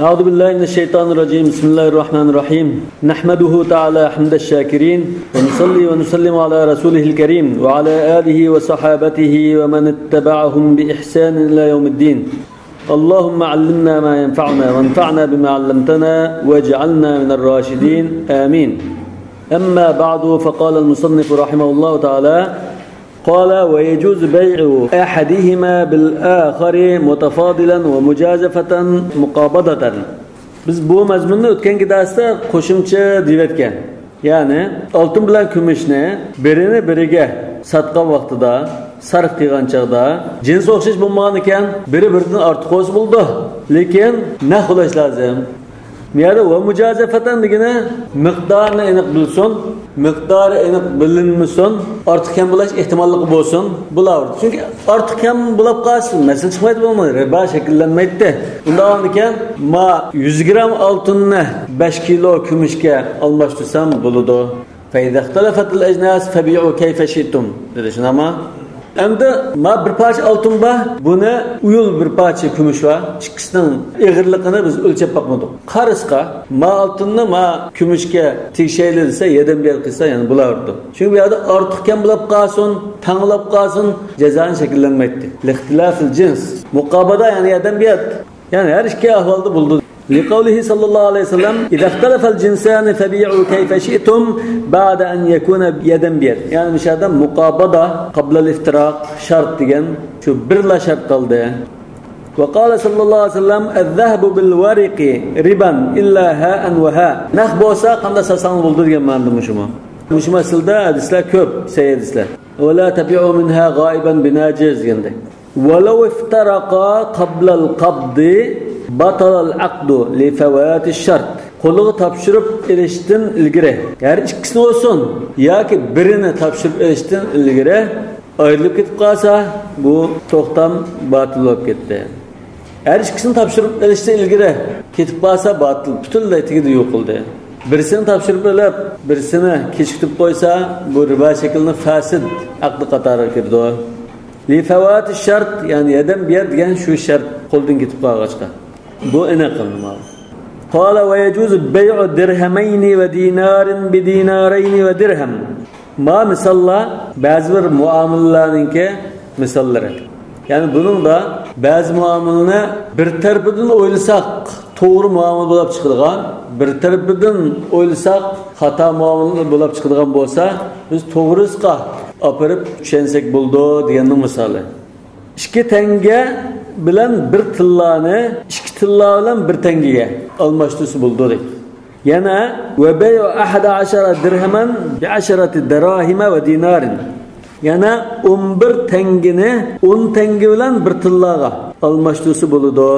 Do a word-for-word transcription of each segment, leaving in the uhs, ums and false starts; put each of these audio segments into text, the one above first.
أعوذ بالله من الشيطان الرجيم. بسم الله الرحمن الرحيم. نحمده تعالى حمد الشاكرين، ونصلي ونسلم على رسوله الكريم، وعلى آله وصحابته ومن اتبعهم بإحسان إلى يوم الدين. اللهم علمنا ما ينفعنا، وانفعنا بما علمتنا، واجعلنا من الراشدين. آمين. أما بعد، فقال المصنف رحمه الله تعالى، قال: ويجوز بيع أحدهما بالآخر متفاضلا ومجازفة مقابضة. بىز بۇ مەزمۇننى ئۆتكەنكى دەرستە قوشۇمچە دېيىۋەتكەن. يەنى ئالتۇن بىلەن كۈمۈشنى بىرىنى بىرىگە ساتقان ۋاقتىدا، سەرپ قىلغان چاغدا جىنسى ئوخشاش بولمىغان ئىكەن، بىرى بىرىدىن ئارتۇق بولسا بولىدۇ. لېكىن نەق ئۇلاش لازىم. بۇ يەردە ۋە مۇجازەفەتەن دېگىنى مىقدارىنى ئېنىق بىلسۇن، مىقدارى ئېنىق بىلىنمىسۇن، ئارتۇق كەم بولاش ئېھتىماللىقى بولسۇن، بۇلار. چۈنكى ئارتۇق كەم بولاپ قالسا، مەسىلە چىقمايدۇ، بولمايدۇ، رىبا شەكىللەنمەيتتى. ئۇنداق ئىكەن، ما يۈز گرام ئالتۇننى بەش كىلو كۈمۈشكە ئالماشتۇرسام بولىدۇ. فإذا اختلفت الأجناس فبيعوا كيف شئتم، دېدى، شۇنداقمۇ؟ ئەمدى ما بىر پارچە ئالتۇن بار، بۇنى ئۇيۇل بىر پارچە كۈمۈش بار. ئىككىسىنىڭ ئېغىرلىقىنى بىز ئۆلچەپ باقمىدۇق. قارىسىغا، ما ئالتۇننى ما كۈمۈشكە تېگىشەيلى دېسە، يەردەم بېرىپ قىلسا، يەنە بولاۋېرىدۇ. چۈنكى بۇ يەردە ئارتۇق كەم بولاپ قالسۇن، تەڭ بولاپ قالسۇن، جازانى شەكىللەنمەيتتى. لاختىلاف الجنس. مۇقابادا، يەنى يەردەم بېرىپ. يەنى ھەر ئىككى ئەھۋالدا بولىدۇ. لقوله صلى الله عليه وسلم: إذا اختلف الجنسان فبيعوا كيف شئتم بعد أن يكون يدا بيد. يەنى مۇشۇ يەردە مۇقابادا قابلەل ئىفتىراق شەرت دېگەن شۇ بىرلا شەرت قالدى. وقال صلى الله عليه وسلم: الذهب بالورق ربا إلا هاء وهاء. نەق بولسا قانداق ساتساڭلار بولىدۇ دېگەن مەنىدە مۇشۇمۇ. مۇشۇ مەسىلىدە ھەدىسلەر كۆپ، سەھىھ ھەدىسلەر. ولا تبيعوا منها غائبا بناجز دېگەندەك. ولو افترقا قبل القبض بطل العقد لفوات الشرط. قولىغا تاپشۇرۇپ ئېلىشتىن ئىلگىرى، ھەر ئىككىسىنى بولسۇن ياكى بىرىنى تاپشۇرۇپ ئېلىشتىن ئىلگىرى ئايرىلىپ كېتىپ قالسا، بۇ توختام باتىل بولۇپ كەتتى. ھەر ئىككىسىنى تاپشۇرۇپ ئېلىشتىن ئىلگىرى كېتىپ قالسا، باتىل، پۈتۈنلەي تېگىدە يوقىلىدۇ. بىرسىنى تاپشۇرۇپ ئېلىپ، بىرسىنى كېچىكتۈرۈپ قويسا، بۇ رىبا شەكلىنىڭ فاسىد ئەقدى قاتارىغا كىرىدۇ. لفوات الشرط، يەنى يەردەم بېرىدىغان شۇ شەرت قولدىن كېتىپ قالغاچقا. بۇ ئېنىق قىلىندى ماۋۇ. قال: ويجوز بيع درهمين ودينار بدينارين ودرهم. ما مىساللار بەزى بىر مۇئامىلىلەرنىڭكى مىساللىرى. يەنى بۇنىڭدا بەزى مۇئامىلىنى بىر تەرىپىدىن ئويلىساق توغرا مۇئامىلە بولۇپ چىقىدىغان، بىر تەرىپىدىن ئويلىساق خاتا مۇئامىلە بولۇپ چىقىدىغان بولسا، بىز توغرىسىغا ئاپىرىپ چۈشەنسەك بولىدۇ دېگەننىڭ مىسالى. ئىككى تەڭگە بىلەن بىر تىللانى ئىككى تىللا بىلەن بىر تەڭگىگە ئالماشتۇرسا بولىدۇ دەيدۇ. يەنە: وبيع أحد عشر درهما بعشرة دراهم ودينار. يەنە ئون بىر تەڭگىنى ئون تەڭگە بىلەن بىر تىللاغا ئالماشتۇرسا بولىدۇ.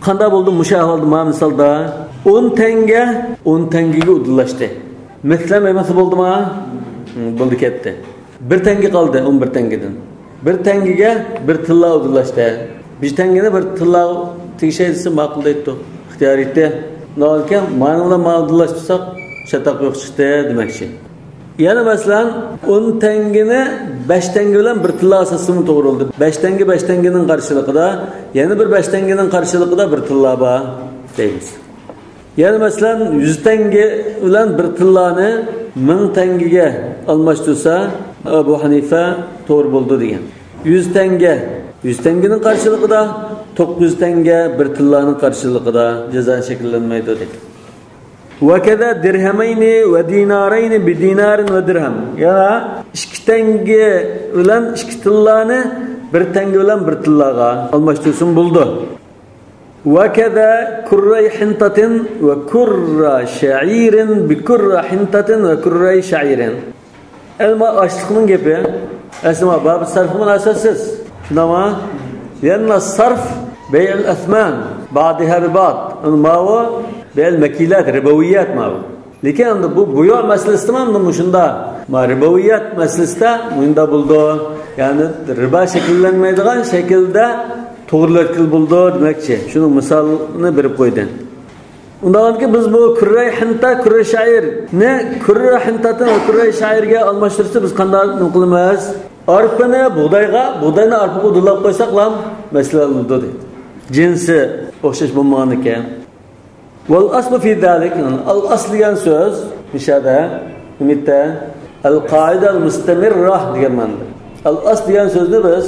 قانداق بولدى مۇشۇ ئەھۋالدا، مانا مىسالدا؟ ئون تەڭگە ئون تەڭگىگە ئۇدۇللاشتى. مەسىلەن، بولمىسا بولدىما؟ ھىم، بولدى، كەتتى. بىر تەڭگە قالدى ئون بىر تەڭگىدىن. بىر تەڭگىگە بىر تىللا ئۇدۇللاشتى. بىر تەڭگىنى بىر تىللا تېگىشەي دېسە ماقۇل دەيتتۇق. ئىختىيارىيىتى. ئۇنداق ئىكەن، مانا بىلەن مانا ئۇدۇللاشتۇرساق، چاتاق يوق چىقتى دېمەكچى. يەنە مەسىلەن، ئون تەڭگىنى بەش تەڭگە بىلەن بىر تىللا ساتسىمۇ توغرا بولدى. بەش تەڭگە بەش تەڭگىنىڭ قارشىلىقىدا، يەنە بىر بەش تەڭگىنىڭ قارشىلىقىدا بىر تىللا بار دەيمىز. يەنە مەسىلەن، يۈز تەڭگە بىلەن بىر تىللانى مىڭ تەڭگىگە ئالماشتۇرسا، ئەبۇ ھەنىفە توغرا بولىدۇ دېگەن. يۈز تەڭگە يۈز تەڭگىنىڭ قارشىلىقىدا، توققۇز يۈز تەڭگە بىر تىللانىڭ قارشىلىقىدا جازا شەكىللەنمەيدۇ دېدى. وكذا درهمين ودينارين بدينار ودرهم. يەنە ئىككى تەڭگە بىلەن ئىككى تىللانى بىر تەڭگە بىلەن بىر تىللاغا ئالماشتۇرسىمۇ بولىدۇ. وكذا كري حنطة وكري شعير بكري حنطة وكري شعير. ئەمما ئاشلىقنىڭ گېپى، ئەسلى ما بابى سەرفقا مۇناسىۋەتسىز. شۇنداقمۇ؟ لأن الصرف بيع الأثمان بعضها ببعض. ماۋۇ بيع المكيلات، ربويات ماۋۇ. لېكىن ئەمدى بۇ بۇيۇ مەسىلىسىدىمۇ ئەمدى مۇشۇنداق، ما رىبوۋىيات مەسىلىسىدە مۇشۇنداق بولىدۇ. يەنى رىبا شەكىللەنمەيدىغان شەكىلدە توغرىلىۋەتكىلى بولىدۇ دېمەكچى. شۇنىڭ مىسالىنى بېرىپ قويدى. ئۇنداقكى بىز بۇ كۈررەي ھىنتا، كۈررەي شەئىرنى كۈررە ھىنتاتىن ۋە كۈررەي شەئىرگە ئالماشتۇرسا بىز قانداق نېمە قىلىمىز؟ ئارپىنى بۇغدايغا، بۇغداينى ئارپىغا ئۇدۇللاپ قويساقلا مەسىلە ھەل بولىدۇ دەيدۇ. جىنسى ئوخشاش بولمىغان ئىكەن. ۋەل ئەسلۇ فى زالىك، ئەل ئەسل دېگەن سۆز مۇشۇ يەردە نېمە؟ ئەل قائىدە ئەل مۇستەمىررە دېگەن مەنىدە. ئەل ئەسل دېگەن سۆزنى بىز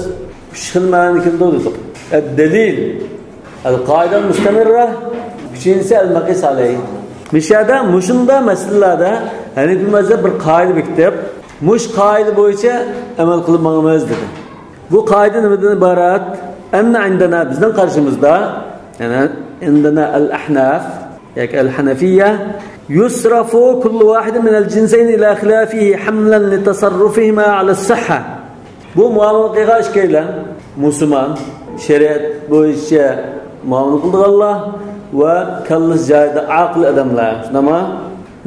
ئۈچ خىل مەنىدە كېلىدۇ دېدۇق. ئەد دەلىل، ئەل قائىدە ئەل مۇستەمىررە، ئۈچىنچىسى ئەل مەقىس ئەلەيھ. مۇشۇ يەردە مۇشۇنداق مەسىلىلەردە ھەنىپىي مەزھەپ بىر قائىدە بېكىتىپ، مۇشۇ قائىدە بويىچە ئەمەل قىلىپ ماڭىمىز دېدى. بۇ قائىدە نېمىدىن ئىبارەت؟ ئەننە ئىندەنا، بىزنىڭ قارىشىمىزدا، يەنى ئىندەنا ئەل ئەھناف ياكى ئەل ھەنەفىيە، يۇسرەفۇ كۇللۇ ۋاھىدىن مىنەل جىنسەينى ئىلا خىلافىھى ھەملەن لىتەسەررۇفىھىما ئەلەس سىھھە. بۇ مۇئامىلە قىلغان ئىككىيلەن مۇسۇلمان، شەرىئەت بويىچە مۇئامىلە قىلىدىغانلار ۋە كاللىسى جايىدا ئاقىل ئادەملەر، شۇنداقمۇ؟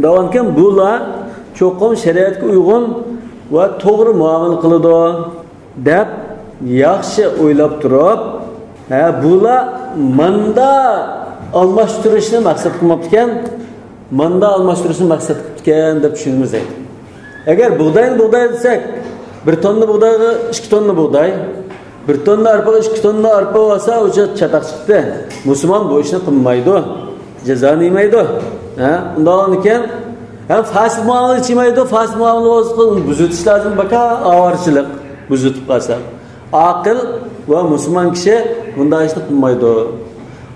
دەۋانكىن بۇلار چوقۇم شەرىئەتكە ئۇيغۇن ۋە توغرا مۇئامىلە قىلىدۇ دەپ ياخشى ئويلاپ تۇرۇپ، ھە، بۇلار ماندا ئالماشتۇرۇشنى مەقسەت قىلماپتىكەن، ماندا ئالماشتۇرۇشنى مەقسەت قىپتىكەن دەپ چۈشىنىمىز دەيدۇ. ئەگەر بۇغداينى بۇغداي دېسەك، بىر توننا بۇغدايغا ئىككى توننا بۇغداي، بىر توننا ئارپىغا ئىككى توننا ئارپا بولسا، ئۇ چاتاق چىقتى. مۇسۇلمان بۇ ئىشنى قىلمايدۇ، جازانى يېمەيدۇ. ھە؟ ئۇنداق بولغاندىكىن، ھە، فاسىد مۇئامىلە قىلمايدۇ، فاسىد مۇئامىلە بولسا بۇزۇۋېتىش لازىم، باكا ئاۋارىچىلىق بۇزۇۋېتىپ قالسا. ئاقىل ۋە مۇسۇلمان كىشى بۇنداق ئىشنى قىلمايدۇ.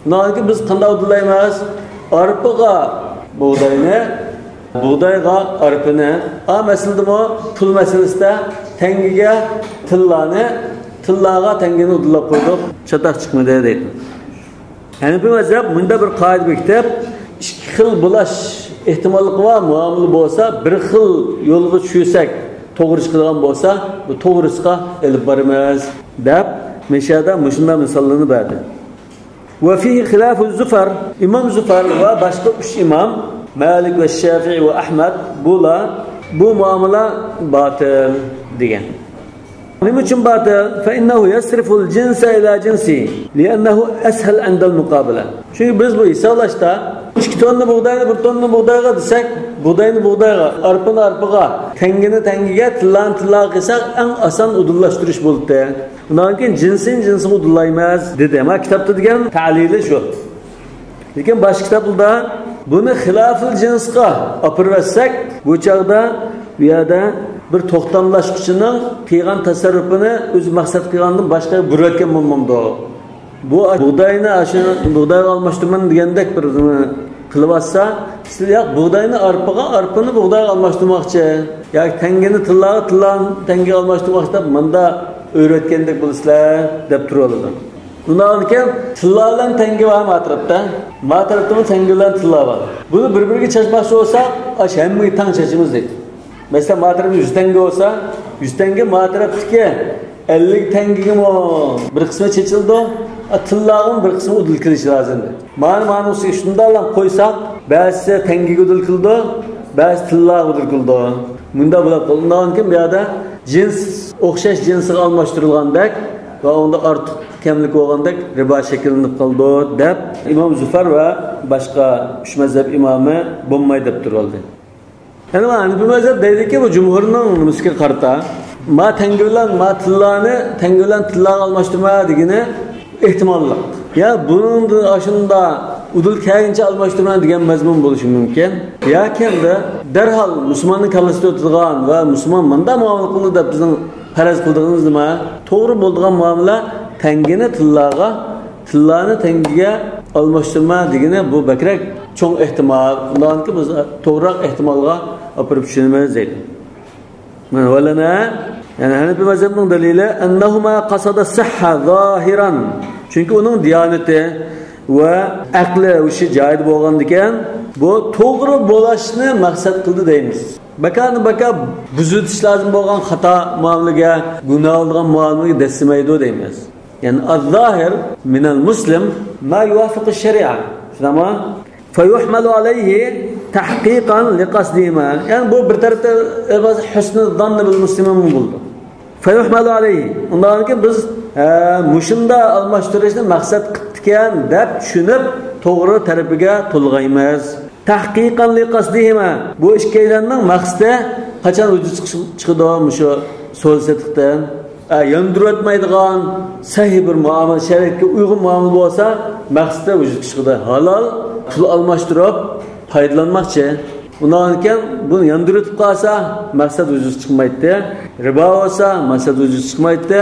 ئۇنداقكى بىز قانداق ئۇدۇللايمىز؟ ئارپىغا بۇغداينى، بۇغدايغا ئارپىنى. ئا مەسىلىدىمۇ پۇل مەسىلىسىدە تەڭگىگە تىللانى، تىللاغا تەڭگىنى ئۇدۇللاپ قويدۇق، چاتاق چىقمىدى دەيدۇ. ھەنىپىي مەزھەپ مۇنداق بىر قائىدە بېكىتىپ، ئىككى خىل بولاش ئېھتىماللىقى بار مۇئامىلە بولسا، بىر خىل يولغا چۈشسەك، توغرا چىقىدىغان بولسا، بۇ توغرىسىغا ئېلىپ بارىمىز، دەپ مىشەدە مۇشۇنداق مىساللارنى بەردى. ۋە فىھى خىلاف زۇفەر، ئىمام زۇفەر ۋە باشقا ئۈچ ئىمام، مالىك ۋە شافىئى ۋە ئەھمەد، بۇلار بۇ مۇئامىلە باتىل دېگەن. نېمە ئۈچۈن باتىل؟ فإنه يصرف الجنس إلى جنسه لأنه أسهل عند المقابلة. چۈنكى بىز بۇ ھېسابلاشتا ئىككى توننا بۇغداينى بىر توننا بۇغدايغا دېسەك، بۇغداينى بۇغدايغا، ئارپىنى ئارپىغا، تەڭگىنى تەڭگىگە، تىللانى تىللاغا قىلساق، ئەڭ ئاسان ئۇدۇللاشتۇرۇش بولاتتى. ئۇنىڭدىن كېيىن جىنسىنى جىنسىغا ئۇدۇللايمىز دېدى. ما كىتابتا دېگەن تەلىلى شۇ. لېكىن باشقا كىتابلاردا بۇنى خىلاپىل جىنسقا ئاپىرىۋەتسەك، بۇ چاغدا بۇ يەردە بىر توختاملاشقۇچىنىڭ قىلغان تەسەررۇپىنى ئۆزى مەقسەت قىلغاندىن باشقا بۇرۇۋەتكەن بولمامدۇ؟ بۇ بۇغداينى ئاشۇ بۇغدايغا ئالماشتۇرىمەن دېگەندەك بىر قىلىۋاتسا، سىز ياق بۇغداينى ئارپىغا، ئارپىنى بۇغدايغا ئالماشتۇرماقچى ياكى تەڭگىنى تىللاغا، تىللانى تەڭگىگە ئالماشتۇرماقچى دەپ ماندا ئۆرۈۋەتكەندەك بولىسىلەر دەپ تۇرۇۋالىدۇ. ئۇنىڭكەن تىللا بىلەن تەڭگە بار ما تەرەپتە. ما تەرەپتىمۇ تەڭگە بىلەن تىللا بار. بۇنى بىر-بىرىگە چاچماقچى بولساق، ئاش ھەممىگە تەڭ چاچىمىز دەيدۇ. مەسىلەن، ما تەرەپتە يۈز تەڭگە بولسا، يۈز تەڭگە ما تەرەپتىكى ئەللىك تەڭگىگىمۇ بىر قىسمى چېچىلىدۇ، ئا، تىللاغىمۇ بىر قىسمى ئۇدۇل كېلىشى لازىم. مانا، مانىڭ ئۈستىگە شۇنداقلا قويساق، بەزىسى تەڭگىگە ئۇدۇل كېلىدۇ، بەزىسى تىللاغا ئۇدۇل كېلىدۇ. مۇنداق بولۇپ قالىدىكەن، بۇ يەردە جىنس ئوخشاش جىنسىغا ئالماشتۇرۇلغاندەك ۋە ئۇندا ئارتۇق كەملىك بولغاندەك رىبا شەكىللىنىپ قالىدۇ، دەپ ئىمام زۇفەر ۋە باشقا ئۈچ مەزھەپ ئىمامى بولماي دەپ تۇرۇۋالدى. يەنى ھەنىپىي مەزھەپ دەيدىكى، بۇ جۇمھۇرنىڭ نېمىسىگە قارىتا، ما تەڭگە بىلەن ما تىللانى تەڭگە بىلەن تىللاغا ئالماشتۇرما دېگىنى ئېھتىماللىق. يا بۇنىڭدىن ئاشۇندا ئۇدۇل كەلگىنىچە ئالماشتۇرما دېگەن مەزمۇن بولۇشى مۇمكىن. ياكى ئەمدى دەرھال مۇسۇلماننىڭ كاللىسىدا ئۆتىدىغان ۋە مۇسۇلمان مۇنداق مۇئامىلە قىلىدۇ دەپ بىزنىڭ پەرەز قىلىدىغىنىمىز نېمە؟ توغرا بولىدىغان مۇئامىلە تەڭگىنى تىللاغا، تىللانى تەڭگىگە ئالماشتۇرما دېگىنى بۇ بەكرەك چوڭ ئېھتىمال. ئۇنداقكى بىز توغراق ئېھتىمالغا ئاپىرىپ چۈشىنىمىز دەيدۇ. مانا، ۋەلەنە، يەنى ھەنىپىي مەزھەپنىڭ دەلىلى، ئەننەھۇما قەسەدە سىھھە زاھىرەن. چۈنكى ئۇنىڭ دىيانىتى ۋە ئەقلى ئۇشۇ جايىدا بولغاندىكەن، بۇ توغرا بولۇشنى مەقسەت قىلدى دەيمىز. بەكانى بەكا بۇزۇۋېتىش لازىم بولغان خاتا مۇئامىلىگە، گۇناھ بولىدىغان مۇئامىلىگە دەسسىمەيدۇ دەيمىز. يەنى، الظاهر من المسلم ما يوافق الشريعة. شۇنداقمۇ؟ فيحمل عليه تحقيقا لقصدهما. يەنى بۇ بىر تەرەپتە ھۆسنى زاننى بىل مۇسلىمىن بولىدۇ. فيحمل عليه. ئۇنداقكى بىز، ھە، مۇشۇنداق ئالماشتۇرۇشنى مەقسەت قىپتىكەن دەپ چۈشىنىپ، توغرا تەرىپىگە تولغايمىز. تحقيقا لقصدهما. بۇ ئىككىيلەننىڭ مەقسىتى قاچان ۋۇجۇدقا چىقىدۇ مۇشۇ سودا سېتىقتىن؟ ئە، ياندۇرۇۋەتمەيدىغان سەھىھ بىر مۇئامىلە، شەرىئەتكە ئۇيغۇن مۇئامىلە بولسا، مەقسەتتە ۋۇجۇدقا چىقىدۇ. ھالال پۇل ئالماشتۇرۇپ پايدىلانماقچى. ئۇنداقكەن بۇنى ياندۇرۇۋېتىپ قالسا، مەقسەت ۋۇجۇدقا چىقمايتتى. رىبا بولسا، مەقسەت ۋۇجۇدقا چىقمايتتى.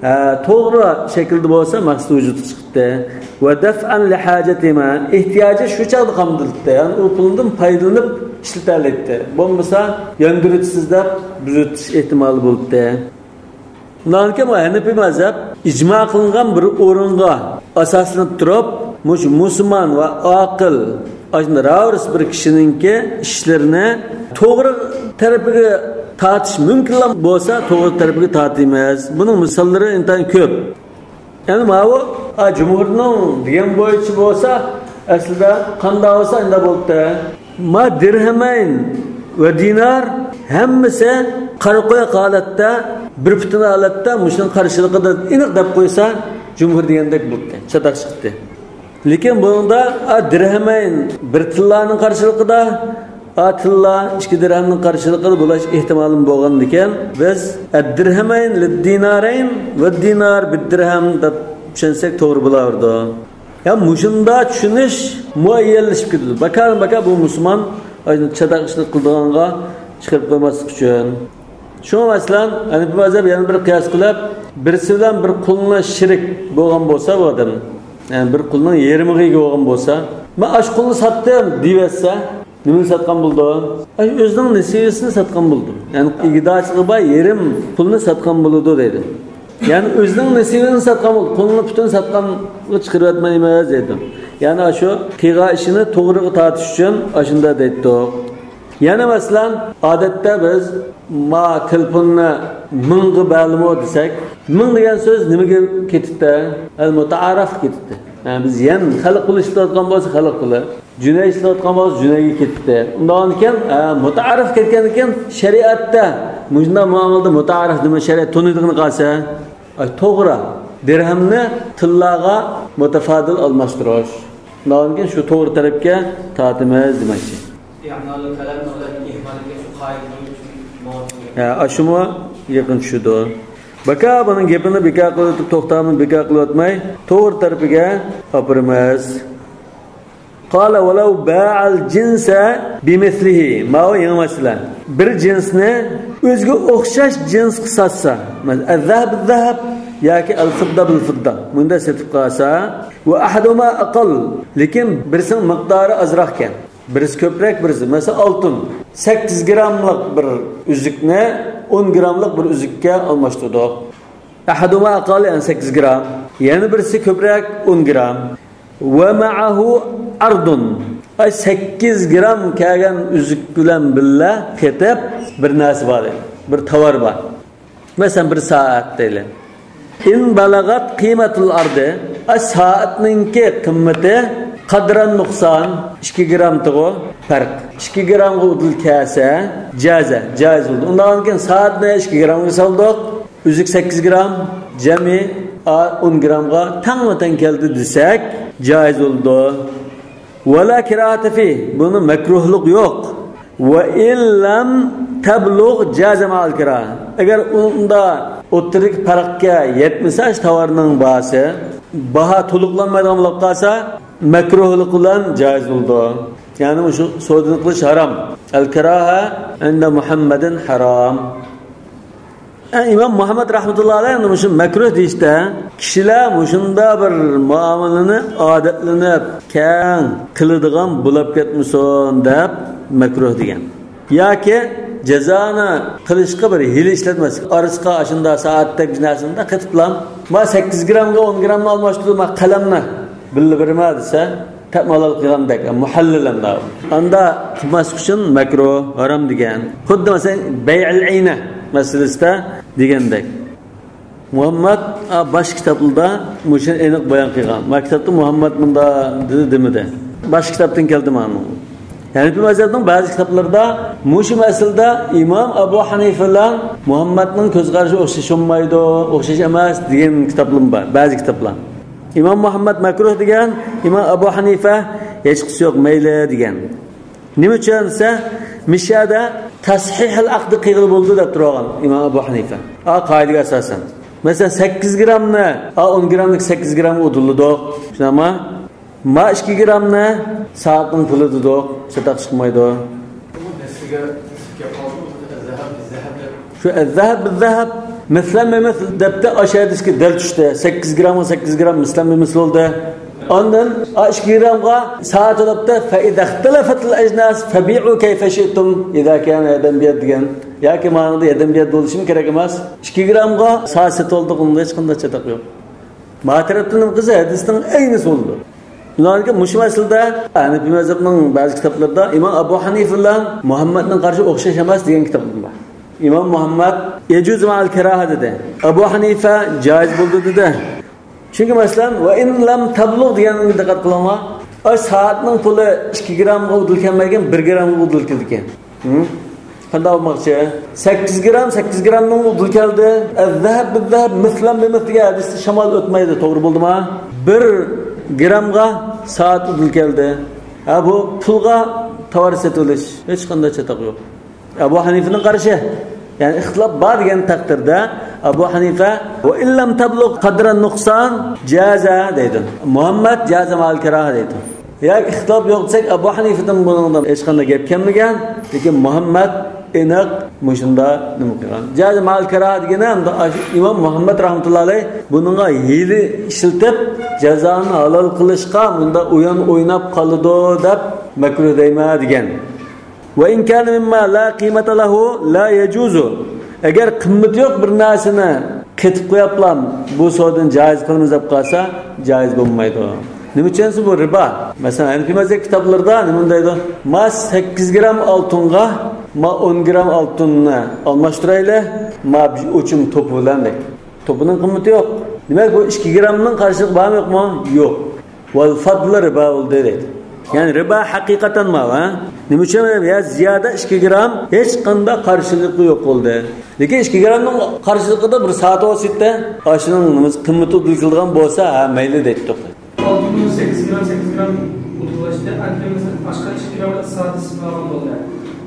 ئە، توغرا شەكىلدە بولسا، مەقسەت ۋۇجۇدقا چىقتى. ودفعا لحاجتهما، ئېھتىياجى شۇ چاغدا قامدىلىتتى. يەنى ئۇ پۇلدىن پايدىلىنىپ ئىشلىتەلەيتتى. بولمىسا، ياندۇرۇۋېتىسىز دەپ بۇزۇۋېتىش ئېھتىمالى بولاتتى. ئۇنداقكەن بۇ ھەنىپىي مەزھەپ ئىجما قىلىنغان بىر ئورۇنغا ئاساسلىنىپ تۇرۇپ، مۇشۇ مۇسۇلمان ۋە ئاقىل، ئاشۇنداق راۋۇرۇس بىر كىشىنىڭكى ئىشلىرىنى توغرا تەرىپىگە تارتىش مۇمكىنلا بولسا، توغرا تەرىپىگە تارتىمىز. بۇنىڭ مىساللىرى ئىنتايىن كۆپ. يەنى ماۋۇ، ئا، جۇمھۇرنىڭ دېگەن بويىچە بولسا، ئەسلىدە قانداق بولسا، ئۇنداق بولۇپتۇ. ما دىرھەمەين ۋە دىنار ھەممىسى قارا قويۇق ھالەتتە، بىر پۈتۈن ھالەتتە مۇشۇنىڭ قارشىلىقىدا ئېنىق دەپ قويسا، جۇمھۇر دېگەندەك بوپتۇ، چاتاق چىقتى. لېكىن بۇنىڭدا، ئا، دىرھەمەين بىر تىللانىڭ قارشىلىقىدا، ئا، تىللا ئىككى دىرھەمنىڭ قارشىلىقىدا بولاش ئېھتىمالىمۇ بولغاندىكىن، بىز ئەددىرھەمەين لىددىنارەين ۋە دىنار بىددىرھەم دەپ چۈشەنسەك توغرا بولاۋېرىدۇ. يا مۇشۇنداق چۈشىنىش مۇئەييەنلىشىپ كېتىدۇ. بىكار، بىكار بۇ مۇسۇلمان چاتاق ئىشلىق قىلىدىغانغا چىقىرىپ قويماسلىق ئۈچۈن. شۇڭا مەسىلەن، ھەنىپىي مەزھەپ يەنە بىر قىياس قىلىپ، بىرسى بىلەن بىر قۇلنى شېرىك بولغان بولسا بۇ ئادەم، يەنى بىر قۇلنىڭ يېرىمىغا ئىگە بولغان بولسا، مەن ئاشۇ قۇلنى ساتتىم دېيىۋەتسە، نېمىنى ساتقان بولىدۇ؟ ئاشۇ ئۆزىنىڭ نېسىۋىسىنى ساتقان بولىدۇ. يەنى ئىگىدارچىلىقى بار يېرىم قۇلنى ساتقان بولىدۇ دەيدۇ. يەنى ئۆزىنىڭ نېسىۋىنى ساتقان بولىدۇ. قۇلنى پۈتۈن ساتقانغا چىقىرىۋەتمەيمىز دەيدۇ. يەنى ئاشۇ قىلغان ئىشىنى توغرىغا تارتىش ئۈچۈن ئاشۇنداق دەيتتۇق. يەنە مەسىلەن، ئادەتتە بىز ما تېلېفوننى مىڭغا بەرلىمۇ دېسەك، مىڭ دېگەن سۆز نېمىگە كېتىپتۇ؟ ئەل مۇتائارىفقا كېتىپتۇ. يەنى بىز يەن خەلق پۇلى ئىشلەتكەن بولسا خەلق پۇلى، جۈنەي ئىشلەتكەن بولسا جۈنەيگە كېتىپتۇ. ئۇنداقكەن، ئە، مۇتائارىف كەتكەندىن كېيىن شەرىئەتتە مۇشۇنداق مۇئامىلىدە مۇتائارىف نېمە شەرىئەت تونۇيدىغىنى قالسا، ئاي، توغرا. دىرھەمنى تىللاغا مۇتەفادىل ئالماشتۇرۇش. ئۇنداقكەن شۇ توغرا تەرەپكە تارتىمىز دېمەكچى. يا، ئاشۇمۇ يېقىن چۈشىدۇ. بىكار بۇنىڭ گېپىنى بىكار قىلىۋېتىپ، توختامىنى بىكار قىلىۋەتمەي، توغرا تەرىپىگە ئاپىرىمىز. قال ولو باع الجنس بمثله. ماۋۇ يېڭى مەسىلە. بىر جىنسنى ئۆزىگە ئوخشاش جىنسقا ساتسا، مەسىلەن، الذهب بالذهب ياكى الفضة بالفضة، مۇنداق سېتىپ قالسا، وأحدهما أقل، لېكىن بىرسىنىڭ مىقدارى ئازراقكەن. بىرسى كۆپرەك، بىرسى، مەسىلەن، ئالتۇن. سەككىز گراملىق بىر ئۈزۈكنى ئون گراملىق بىر ئۈزۈككە ئالماشتۇردۇق. أحدهما أقل، يەنى سەككىز گرام. يەنە بىرسى كۆپرەك، ئون گرام. ومعه عرض. ئاي، سەككىز گرام كەلگەن ئۈزۈك بىلەن بىللە قېتىپ بىر نەرسە بار، بىر تاۋار بار. مەسىلەن، بىر سائەت دەيلى. إن بلغت قيمة العرض، ئاي، سائەتنىڭكى قىممىتى قەدرەن نۇقسان، ئىككى گرامتىغۇ پەرق. ئىككى گرامغا ئۇدۇل كەلسە، جازە، جايىز بولدى. ئۇنداقتىن كېيىن سائەتنى ئىككى گرامغا سالدۇق، ئۈزۈك سەككىز گرام، جەمئىي ئون گرامغا تەڭمۇ تەڭ كەلدى دېسەك، جايىز بولىدۇ. ولا كراهة فيه، بۇنى مەكرۇھلۇق يوق. وإن لم تبلغ جاز مع الكراهة. ئەگەر ئۇندا ئوتتۇرىدىكى پەرقكە يەتمىسە، شۇ تاۋارنىڭ باھاسى، باھا تولۇقلانمايدىغان بولۇپ قالسا، مەكرۇھلۇق بىلەن جايىز بولىدۇ. يەنى مۇشۇ سودىنى قىلىش ھارام. الكراهة عند محمد حرام. ئە، ئىمام مۇھەممەد رەھمەتۇللا ئەلەيھ مۇشۇ مەكرۇھ دېيىشتە، كىشىلەر مۇشۇنداق بىر مۇئامىلىنى ئادەتلىنىپ، كەڭ قىلىدىغان بولاپ كەتمىسۇن دەپ مەكرۇھ دېگەن. ياكى جازانى قىلىشقا بىر ھىيلە ئىشلەتمەسلىك. ئارىسىغا ئاشۇنداق سائەتتەك نەرسىنى قېتىپلا، ما سەككىز گرامغا ئون گرامنى ئالماشتۇردۇم، ما قەلەمنى بىللە بېرىمە دېسە، تەمەللۇل قىلغاندەك، مۇھەللىل ئەمدا. ئاندا قىلماسلىق ئۈچۈن مەكرۇھ، ھارام دېگەن. خۇددى مەسىلەن، بەيئىل ئەينە مەسىلىسىدە دېگەندەك. مۇھەممەد، ئا، باش كىتابلىرىدا مۇشۇنى ئېنىق بايان قىلغان. ما كىتابتا مۇھەممەد مۇندا دېدى دېمىدى. باش كىتابتىن كەلدى مانا. ھەنىپىي مەزھەبنىڭ بەزى كىتابلىرىدا مۇشۇ مەسىلىدە ئىمام ئەبۇ ھەنىفە بىلەن مۇھەممەدنىڭ كۆز قارىشى ئوخشىشالمايدۇ، ئوخشاش ئەمەس دېگەن كىتابلىرىمۇ بار، بەزى كىتابلار. ئىمام مۇھەممەد مەكرۇھ دېگەن، ئىمام ئەبۇ ھەنىفە ھېچقىسى يوق، مەيلى دېگەن. نېمە ئۈچۈن دېسە، مىشەدە تەسھىھىل ئەقدى قىلغىلى بولىدۇ دەپ تۇرغان ئىمام ئەبۇ ھەنىفە. ئا، قائىدىگە ئاساسەن. مەسىلەن، سەككىز گرامنى، ئا، ئون گرامنى سەككىز گرامغا ئۇدۇللىدۇق. شۇنداقمۇ؟ ما ئىككى گرامنى سائەتنىڭ پۇلى دېدۇق. چاتاق چىقمايدۇ. شۇ ئەززەھەب بىززەھەب، مىسلەن بىمىسل دەپتۇ، ئاشۇ ھەدىسكە دەل چۈشتى. سەككىز گرامغا سەككىز گرام مىسلەن بىمىسل بولدى. ئاندىن، ئا، ئىككى گرامغا سائەت دەپتۇ، فَإِذَا اخْتَلَفَتِ الْأَجْنَاسُ فَبِيعُوا كَيْفَ شِئْتُمْ إِذَا كَانَ يَدًا بِيَدٍ دېگەن. ياكى ماڭىڭدا يەدەن بىيەد بولۇشىمۇ كېرەك ئەمەس. ئىككى گرامغا سائەت سېتىۋالدۇق، ئۇنىڭدا ھېچقانداق چاتاق يوق. ما تەرەپتىن نېمە قىلسا، ھەدىستىن ئەينىسى بولىدۇ. شۇنىڭدىن كېيىن مۇشۇ مەسىلىدە ھەنەفىي مەزھەپنىڭ بەزى كىتابلىرىدا ئىمام ئەبۇ ھەنىفە بىلەن مۇھەممەدنىڭ قارىشى ئوخشاش ئەمەس دېگەن كىتابلىرىم بار. ئىمام مۇھەممەد يەجۇزۇ مەئەل كاراھە دېدى. ئەبۇ ھەنىفە جائىز بولىدۇ دېدى. چۈنكى مەسىلەن، ۋە ئىن لەم تەبلۇغ دېگەنگە دىققەت قىلىڭلار. ئاي سائەتنىڭ پۇلى ئىككى گرامغا ئۇدۇل كەلمەيدىكەن، بىر گرامغا ئۇدۇل كېلىدىكەن. ھە؟ قانداق بولماقچى؟ سەككىز گرام، سەككىز گرامنىڭ ئۇدۇل كەلدى. ئەززەھەب بىززەھەب، مىسلەن بىمىسل دېگەن ھەدىستە شامال ئۆتمەيدۇ، توغرا بولدىما؟ بىر گرامغا سائەت ئۇدۇل كەلدى. ھە، بۇ پۇلغا تاۋار سېتىۋېلىش. ھېچقانداق چاتاق يوق. ئەبۇ ھەنىفىنىڭ قارىشى. يەنى ئىختىلاپ بار دېگەن تەقدىردە ئەبۇ ھەنىفە، ۋە ئىن لەم تەبلۇغ قەدرەن نۇقسان جازە دەيدۇ. مۇھەممەد جازە مەئەل كاراھە دەيدۇ. ياكى ئىختىلاپ يوق دېسەك، ئەبۇ ھەنىفىدىن بۇنىڭدا ھېچقانداق گەپ كەلمىگەن. لېكىن مۇھەممەد ئېنىق مۇشۇندا نېمە قىلغان. جازە مەئەل كاراھە دېگىنى ئەمدى ئاشۇ ئىمام مۇھەممەد رەھمەتۇللا ئەلەيھ بۇنىڭغا ھىيلە ئىشلىتىپ، جازانى ھالال قىلىشقا مۇنداق ئويۇن ئويناپ قالىدۇ دەپ مەكرۇھ دەيمەن دېگەن. ۋە ئىن كانە مىمما لا قىيمەتە لەھۇ لا يەجۇزۇ. ئەگەر قىممىتى يوق بىر نەرسىنى قېتىپ قويۇپلا بۇ سودىنى جائىز قىلىمىز دەپ قالسا، جائىز بولمايدۇ. نېمە ئۈچۈن دېسە، بۇ رىبا. مەسىلەن، ھەنىفىي مەزھەپ كىتابلىرىدا نېمە دەيدۇ؟ ما سەككىز گرام ئالتۇنغا ما ئون گرام ئالتۇننى ئالماشتۇرايلى، ما بىر ئوچۇم توپا بىلەن دەيدۇ. توپىنىڭ قىممىتى يوق. دېمەك، بۇ ئىككى گرامنىڭ قارشىلىقى بارمۇ يوقمۇ؟ يوق. ۋەل فەضلى رىبا بولدى دەيدۇ. يەنى رىبا ھەقىقەتەن ماۋۇ، ھە؟ نېمە ئۈچۈن؟ يا زىيادە ئىككى گرام ھېچقانداق قارشىلىقى يوق بولدى. لېكىن ئىككى گرامنىڭ قارشىلىقىدا بىر سائەت ۋاسىتە، ئاشۇنىڭ نېمىسى قىممىتى ئۇدۇل كېلىدىغان بولسا، ھە، مەيلى دەيتتۇق. ئالتۇننى سەككىز گرام، سەككىز گرام ئۇدۇللاشتى. ئەمدى مەسىلەن، ئاشقا ئىككى گرام سائەتتە سېتىپ ئالغان بولدى.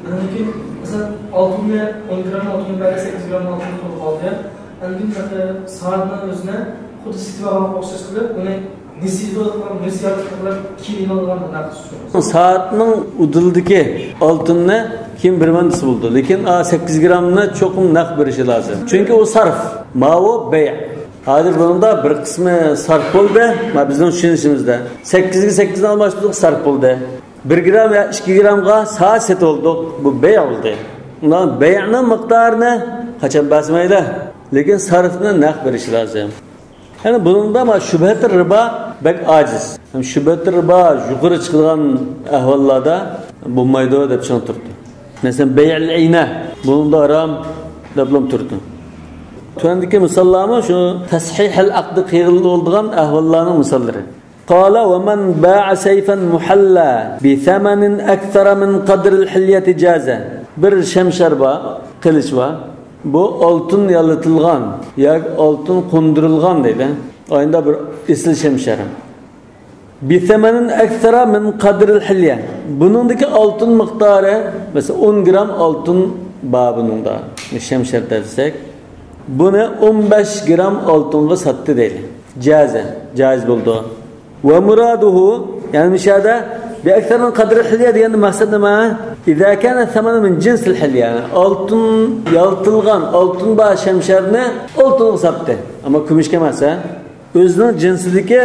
ئاندىن كېيىن، مەسىلەن، ئالتۇننى ئون گرام ئالتۇن بەردى، سەككىز گرام ئالتۇن قىلىپ ئالدى. ئەمدى سائەتنىڭ ئۆزىنى خۇددى سېتىپ ئالغانغا ئوخشاش قىلىپ، ئۇنى نېسى قىلىپ، نېسى قىلىپ كېيىن ئالغان بۇنداق قىلسا. سائەتنىڭ ئۇدۇلىدىكى ئالتۇننى كېيىن بېرىمەن دېسە بولىدۇ. لېكىن، ئا، سەككىز گرامنى چوقۇم نەق بېرىشى لازىم. چۈنكى ئۇ سارف. ماۋۇ بەي. ھازىر بۇنىڭدا بىر قىسمى سارف بولدى، ما بىزنىڭ چۈشىنىشىمىزدە. سەككىزگە سەككىزنى ئالماشتۇردۇق، سارف بولدى. بىر گرام يا ئىككى گرامغا سائەت سېتىۋالدۇق، بۇ بەي بولدى. ئۇنىڭ بەينىڭ مىقدارىنى قاچان بەرسە مەيلى، لېكىن سارفنى نەق بېرىشى لازىم. يەنى بۇنىڭدا ما شۇبھەتۇر رىبا بەك ئاجىز. ھەم شۇبھەتۇر رىبا يۇقىرى چىقىدىغان ئەھۋاللاردا بولمايدۇ دەپ چىڭ تۇرىدۇ. مەسىلەن، بەيئۇل ئەينە بۇنىڭدا ھارام دەپلا تۇرىدۇ. تۆۋەندىكى مىساللارمۇ شۇ تەسھىھەل ئەقدى قىلىنىدىغان ئەھۋاللارنىڭ مىساللىرى. قال ومن باع سيفا محلى بثمن أكثر من قدر الحلية جاز. بىر شەمشەر بار، قىلىچ بار. بۇ ئالتۇن يالىتىلغان ياكى ئالتۇن قوندۇرۇلغان دەيدۇ. ئاينىدا بىر ئېسىل شەمشەر. بثمن أكثر من قدر الحلية. بۇنىڭدىكى ئالتۇن مىقدارى، مەسىلەن، ئون گرام ئالتۇن بار بۇنىڭدا. شەمشەر دەسەك، بۇنى ئون بەش گرام ئالتۇنغا ساتتى دەيلى. جازە، جائىز بولدى. ومراده، يەنى مۇشۇ يەردە بأكثر من قدر الحلية دېگەندە مەقسەت نېمە؟ إذا كان الثمن من جنس الحلية، يەنى ئالتۇن يالتىلغان، ئالتۇن بار شەمشەرنى ئالتۇنغا ساتتى. ئەمما كۈمۈشكە ئەمەس، ھە؟ ئۆزىنىڭ جىنسىدىكى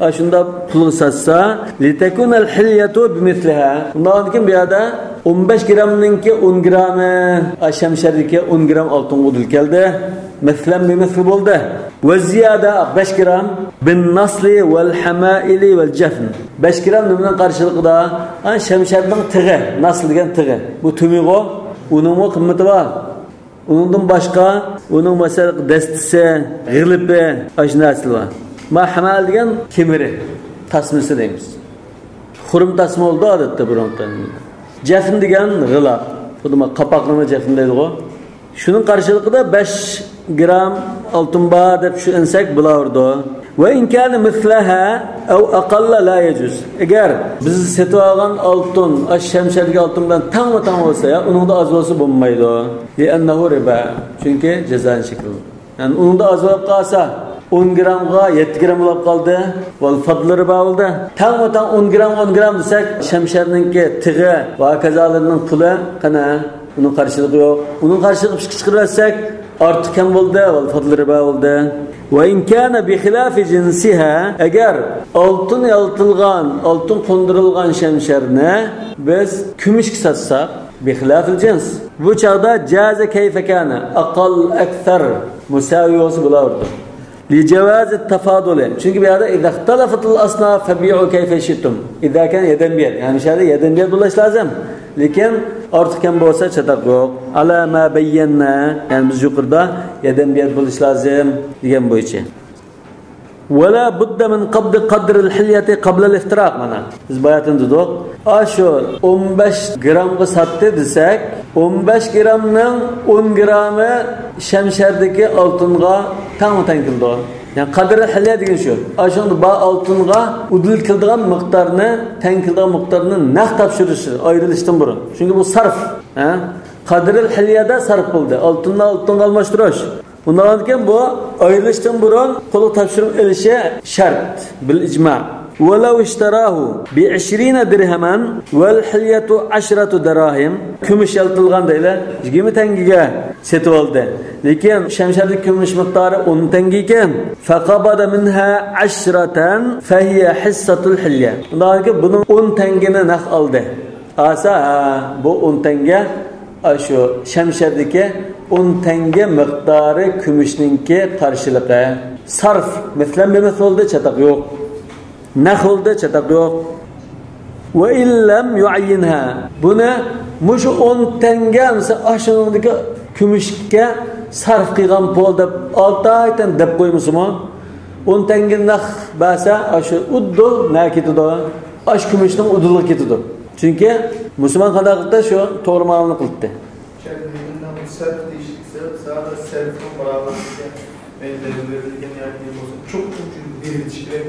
ئاشۇنداق پۇلغا ساتسا، لتكون الحلية بمثلها. ئۇنداقتىن كېيىن بۇ يەردە ئون بەش گرامنىڭكى ئون گرامى، ئا، شەمشەردىكى ئون گرام ئالتۇنغا ئۇدۇل كەلدى. مىسلەن بىمىسل بولدى. ۋە زىيادە بەش گرام، بالنصل والحمائل والجفن. بەش گرام نېمىنىڭ قارشىلىقىدا؟ ھە، شەمشەرنىڭ تىغى، ناسل دېگەن تىغى. بۇ تۈمىغۇ، ئۇنىڭمۇ قىممىتى بار. ئۇنىڭدىن باشقا، ئۇنىڭ، مەسىلەن، دەستىسى، غىلىپى، ئاشۇ نەرسىلەر بار. ما ھەمائىل دېگەن كېمىرى، تاسمىسى دەيمىز. خۇرۇم تاسما بولىدۇ ئادەتتە بۇرۇنقى. جەفن دېگەن غىلاپ. خۇددى ما قاپاقلىرىنى جەفن دەيدىغۇ. شۇنىڭ قارشىلىقىدا بەش گرام ئالتۇن بار دەپ چۈشەنسەك بولاۋېرىدۇ. وإن كان مثلها أو أقل لا يجوز. ئەگەر بىز سېتىۋالغان ئالتۇن، ئاشۇ شەمشەردىكى ئالتۇن بىلەن تەڭمۇ تەڭ بولسا، يا ئۇنىڭدا ئاز بولسا بولمايدۇ. لأنه ربا. چۈنكى جازانىڭ شەكلى. يەنى ئۇنىڭدا ئاز بولۇپ قالسا، ئون گرامغا يەتتە گرام بولۇپ قالدى. ۋەل فەزلى رىبا بولدى. تەڭمۇ تەڭ ئون گرام، ئون گرام دېسەك، شەمشەرنىڭكى تىغى ۋە ھاكازالىرىنىڭ پۇلى قېنى؟ ئۇنىڭ قارشىلىقى يوق. ئۇنىڭ قارشىلىقى ئىككى چىقىرىۋەتسەك، ئارتۇق كەم بولدى، ۋەل فەزلى رىبا بولدى. ۋە ئىن كانە بىخىلافى جىنسىھا، ئەگەر ئالتۇن يالتىلغان، ئالتۇن قوندۇرۇلغان شەمشەرنى بىز كۈمۈشكە ساتساق، بىخىلافىل جىنس، بۇ چاغدا جازە كەيفە كانە، ئەقەل، ئەكسەر، مۇساۋى بولسا بولاۋېرىدۇ. لىجاۋازى تەفادۇلى. چۈنكى بۇ يەردە ئىزا ئىختەلەفتىل ئەسناف فەبىئۇ كەيفە شىئتۇم. ئىزا كان يەدەن بىيەد. يەنى شۇ يەردە يەدەن بىيەد بولۇش لازىم. لېكىن ئارتۇق كەم بولسا چاتاق يوق. ئالا ما بەييەننا. يەنى بىز يۇقىرىدا يەدەن بىيەد بولۇش لازىم دېگەن بويىچە. ۋەلا بۇددە مىن قەبدى قەدرىل ھىليەتى قەبلەل ئىفتىراق. مانا، بىز باياتىن دېدۇق. ئاشۇ ئون بەش گرامغا ساتتى دېسەك، ئون بەش گرامنىڭ ئون گرامى شەمشەردىكى ئالتۇنغا تەڭمۇ تەڭ كېلىدۇ. يەنى قەدرىل ھىليە دېگەن شۇ. ئاشۇ بار ئالتۇنغا ئۇدۇل كېلىدىغان مىقدارنى، تەڭ كېلىدىغان مىقدارنى نەق تاپشۇرۇش، ئايرىلىشتىن بۇرۇن. چۈنكى بۇ سەرف. ھە؟ قەدرىل ھىليەدە سەرف بولدى. ئالتۇننى ئالتۇنغا ئالماشتۇرۇش. ئۇنداقتىن كېيىن بۇ ئايرىلىشتىن بۇرۇن قولغا تاپشۇرۇپ ئېلىشى شەرت، بىل ئىجما. ۋەلەۋ ئىشتەراھۇ بىئىشرىنە دىرھەمەن ۋەل ھىليەتۇ ئەشرەتۇ دەراھىم. كۈمۈش يالتىلغان دەيلى، يىگىرمە تەڭگىگە سېتىۋالدى. لېكىن شەمشەردىكى كۈمۈش مىقدارى ئون تەڭگە ئىكەن. فەقەبەدە مىنھا ئەشرەتەن فەھىيە ھىسسەتۇل ھىليە. ئۇنداقتىن كېيىن بۇنىڭ ئون تەڭگىنى نەق ئالدى. ئالسا، ھە، بۇ ئون تەڭگە، ئاشۇ شەمشەردىكى ئون تەڭگە مىقدارى كۈمۈشنىڭكى قارشىلىقى. سەرف، مىسلەن بىمىسلى بولدى، چاتاق يوق. نەق بولدى، چاتاق يوق. ۋە ئىن لەم يۇئەييىنھا. بۇنى مۇشۇ ئون تەڭگە، مىسال، ئاشۇنىڭدىكى كۈمۈشكە سەرف قىلغان پۇل دەپ ئالتە ئايتەن دەپ قويمىسىمۇ، ئون تەڭگە نەق بەرسە، ئاشۇ ئۇدۇل نەگە كېتىدۇ؟ ئاش كۈمۈشنىڭ ئۇدۇلىغا كېتىدۇ. چۈنكى مۇسۇلمان قانداق قىلدى؟ شۇ توغرا مۇئامىلە قىلدى. شەرت دېگەندە بۇ سەرف دېيىشلىك، سەرف، سەرف، سەرفنىڭ باراۋىرى ئىكەن. مەيلى دەۋرلىرى دېگەن ياكى بولسا چوقۇم شۇ بېرىلىشى كېرەك.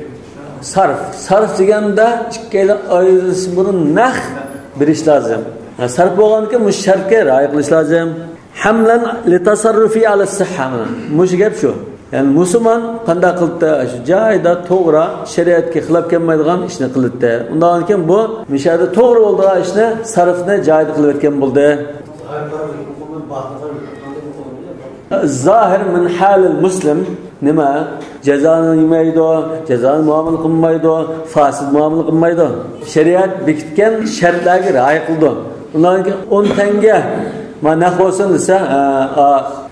سەرف، سەرف دېگەندە ئىككىيلەن ئايرىلىشتىن بۇرۇن نەق بېرىش لازىم. ھە، سەرف بولغاندىكىن مۇشۇ شەرتكە رىئايە قىلىش لازىم. ھەملەن لىتەسەررۇفى ئەلە سىھھە. مۇشۇ گەپ شۇ. يەنى مۇسۇلمان قانداق قىلدى؟ شۇ جايىدا توغرا، شەرىئەتكە خىلاپ كەلمەيدىغان ئىشنى قىلدى. ئۇنداقتىن كېيىن بۇ مۇشۇ يەردە توغرا بولىدىغان ئىشنى، سەرفنى جايىدا قىلىۋەتكەن بولدى. زاھىر مىن ھالىل مۇسلىم نېمە؟ جازانى يېمەيدۇ، جازانى مۇئامىلە قىلمايدۇ، فاسىد مۇئامىلە قىلمايدۇ. شەرىئەت بېكىتكەن شەرتلەرگە رىئايە قىلىدۇ. ئۇندىن كېيىن ئون تەڭگە ما نەق بولسۇن دېسە، ھە، ئا،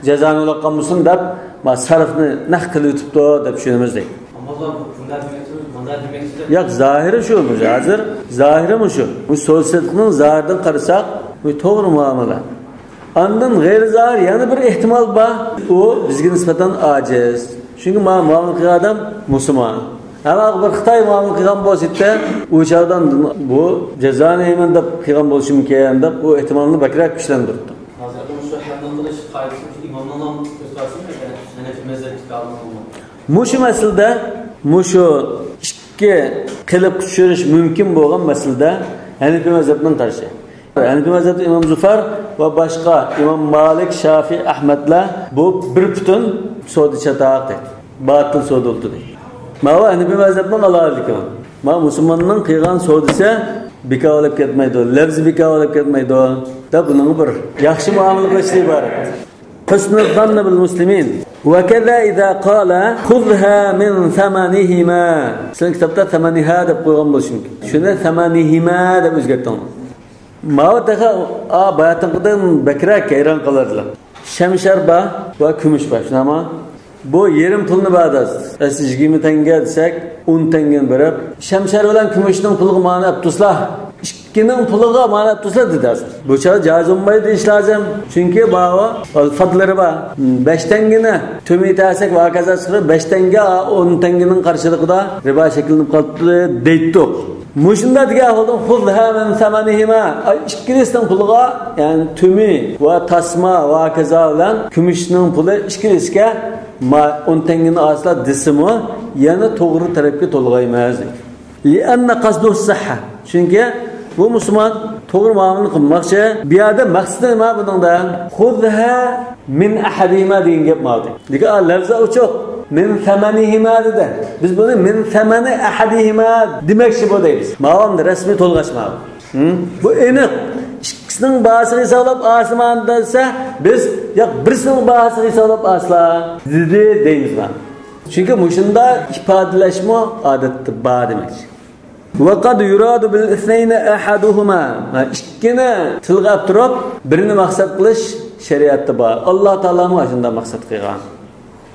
جازانى ئۇلاپ قالمىسۇن دەپ، ما سەرفنى نەق قىلىۋېتىپتۇ دەپ چۈشىنىمىز دەيدۇ. ئەمما بۇنداق دېمەكچىمىز، مۇنداق دېمەكچىمىز. ياق، زاھىرى شۇ، ھازىر زاھىرى مۇشۇ. بۇ سودا سېتىقنىڭ زاھىرىدىن قارىساق، بۇ توغرا مۇئامىلە. ئاندىن غەيرىي زاھىر يەنە بىر ئېھتىمال بار. ئۇ بىزگە نىسبەتەن ئاجىز. چۈنكى ماڭا مۇئامىلە قىلغان ئادەم مۇسۇلمان. ھەم بىر خىتاي مۇئامىلە قىلغان بولسا، ئۇ چاغدا بۇ جازانى يەيمەن دەپ قىلغان بولۇشى مۇمكىن دەپ، ئۇ ئېھتىمالنى بەكرەك كۈچلەندۈرۈپتۇ. ھازىر بۇ شۇ ھەمل قىلىش قائىدىسى ئىمامنىڭ ئۆز قارىشى ھەنەفىي مەزھەپتىكى ئالىملار. مۇشۇ مەسىلىدە، مۇشۇ ئىككى قېلىپقا چۈشۈرۈش مۇمكىن بولغان مەسىلىدە ھەنەفىي مەزھەپنىڭ قارىشى. ھەنەفىي مەزھەپتە ئىمام زۇفەر ۋە باشقا ئىمام مالىك، شافىئى، ئەھمەدلەر بۇ بىر پۈتۈن سودا چاتاق دەيدۇ. باتىل سودا بولدى دەيدۇ. ماۋۇ ھەنەفىي مەزھەپنىڭ ئالاھىدىلىكى. ما مۇسۇلماننىڭ قىلغان سودىسى بىكار بولۇپ كەتمەيدۇ، لەۋزى بىكار بولۇپ كەتمەيدۇ دەپ بۇنىڭغا بىر ياخشى مۇئامىلە قىلىشتىن ئىبارەت. حسن الظن بالمسلمين وكذا إذا قال خذها من ثمنهما. سىلەر كىتابتا ثمنها دەپ قويغان بولۇشى مۇمكىن. شۇنى ثمنهما دەپ ئۆزگەرتىڭلار. ماۋۇ تېخى ئا باياتىنقىدىن بەكرەك ھەيران قالارلىق. شەمشەر بار ۋە كۈمۈش بار، شۇنداقمۇ؟ بۇ يېرىم پۇلنى بەردى. ئەسلى يىگىرمە تەڭگە دېسەك، ئون تەڭگىنى بېرىپ، شەمشەر بىلەن كۈمۈشنىڭ پۇلىغا مانا ئەپتۇسلا، ئىككىنىڭ پۇلىغا مانا ئەپتۇسلا دېدى. بۇ چاغدا جائىز بولمايدۇ دېيىش لازىم. چۈنكى ماۋۇ ئەلفەزلى رىبا، بەش تەڭگىنى تۆمۈرتەسەك ۋە ھاكازا چىقىرىپ، بەش تەڭگە، ئون تەڭگىنىڭ قارشىلىقىدا رىبا شەكىللىنىپ قالدى دەيتتۇق. مۇشۇنداق دېگەن ھالدا خۇزھا مىن سەمەنىھىما، ئىككىلىسىنىڭ پۇلىغا، يەنى تۈمى ۋە تاسما ۋە ھاكازا بىلەن كۈمۈشنىڭ پۇلى ئىككىلىسىگە ما-، ئون تەڭگىنى ئالسىلا دېسىمۇ، يەنە توغرا تەرەپكە تولغايمىز. لىئەننە قەسدۇھۇ سىھھە. چۈنكى بۇ مۇسۇلمان توغرا مۇئامىلىنى قىلماقچى. بۇ يەردە مەقسىتى نېمە بۇنىڭدا؟ خۇزھا مىن ئەھەدىھىما دېگەن گەپ ماۋۇ. لېكىن ئا، لەۋزى ئوچۇق. مىن سەمەنىھىما دېدى. بىز بۇنى مىن سەمەنى ئەھەدىھىما دېمەكچى بۇ دەيمىز. ماۋۇ ئەمدى رەسمىي تولغاچ ماۋۇ. ھە؟ بۇ ئېنىق. ئىككىسىنىڭ باھاسىغا ھېسابلاپ ئالسىمان دېسە، بىز ياق، بىرسىنىڭ باھاسىغا ھېسابلاپ ئالسىلا دېدى دەيمىز مانا. چۈنكى مۇشۇنداق ئىپادىلەشمۇ ئادەتتە بار دېمەكچى. ۋەقەد يۇرادۇ بىل ئىسنەينى ئەھەدۇھۇما. ھە، ئىككىنى تىلغا ئېلىپ تۇرۇپ، بىرىنى مەقسەت قىلىش شەرىئەتتە بار. ئاللا تائالامۇ ئاشۇنداق مەقسەت قىلغان.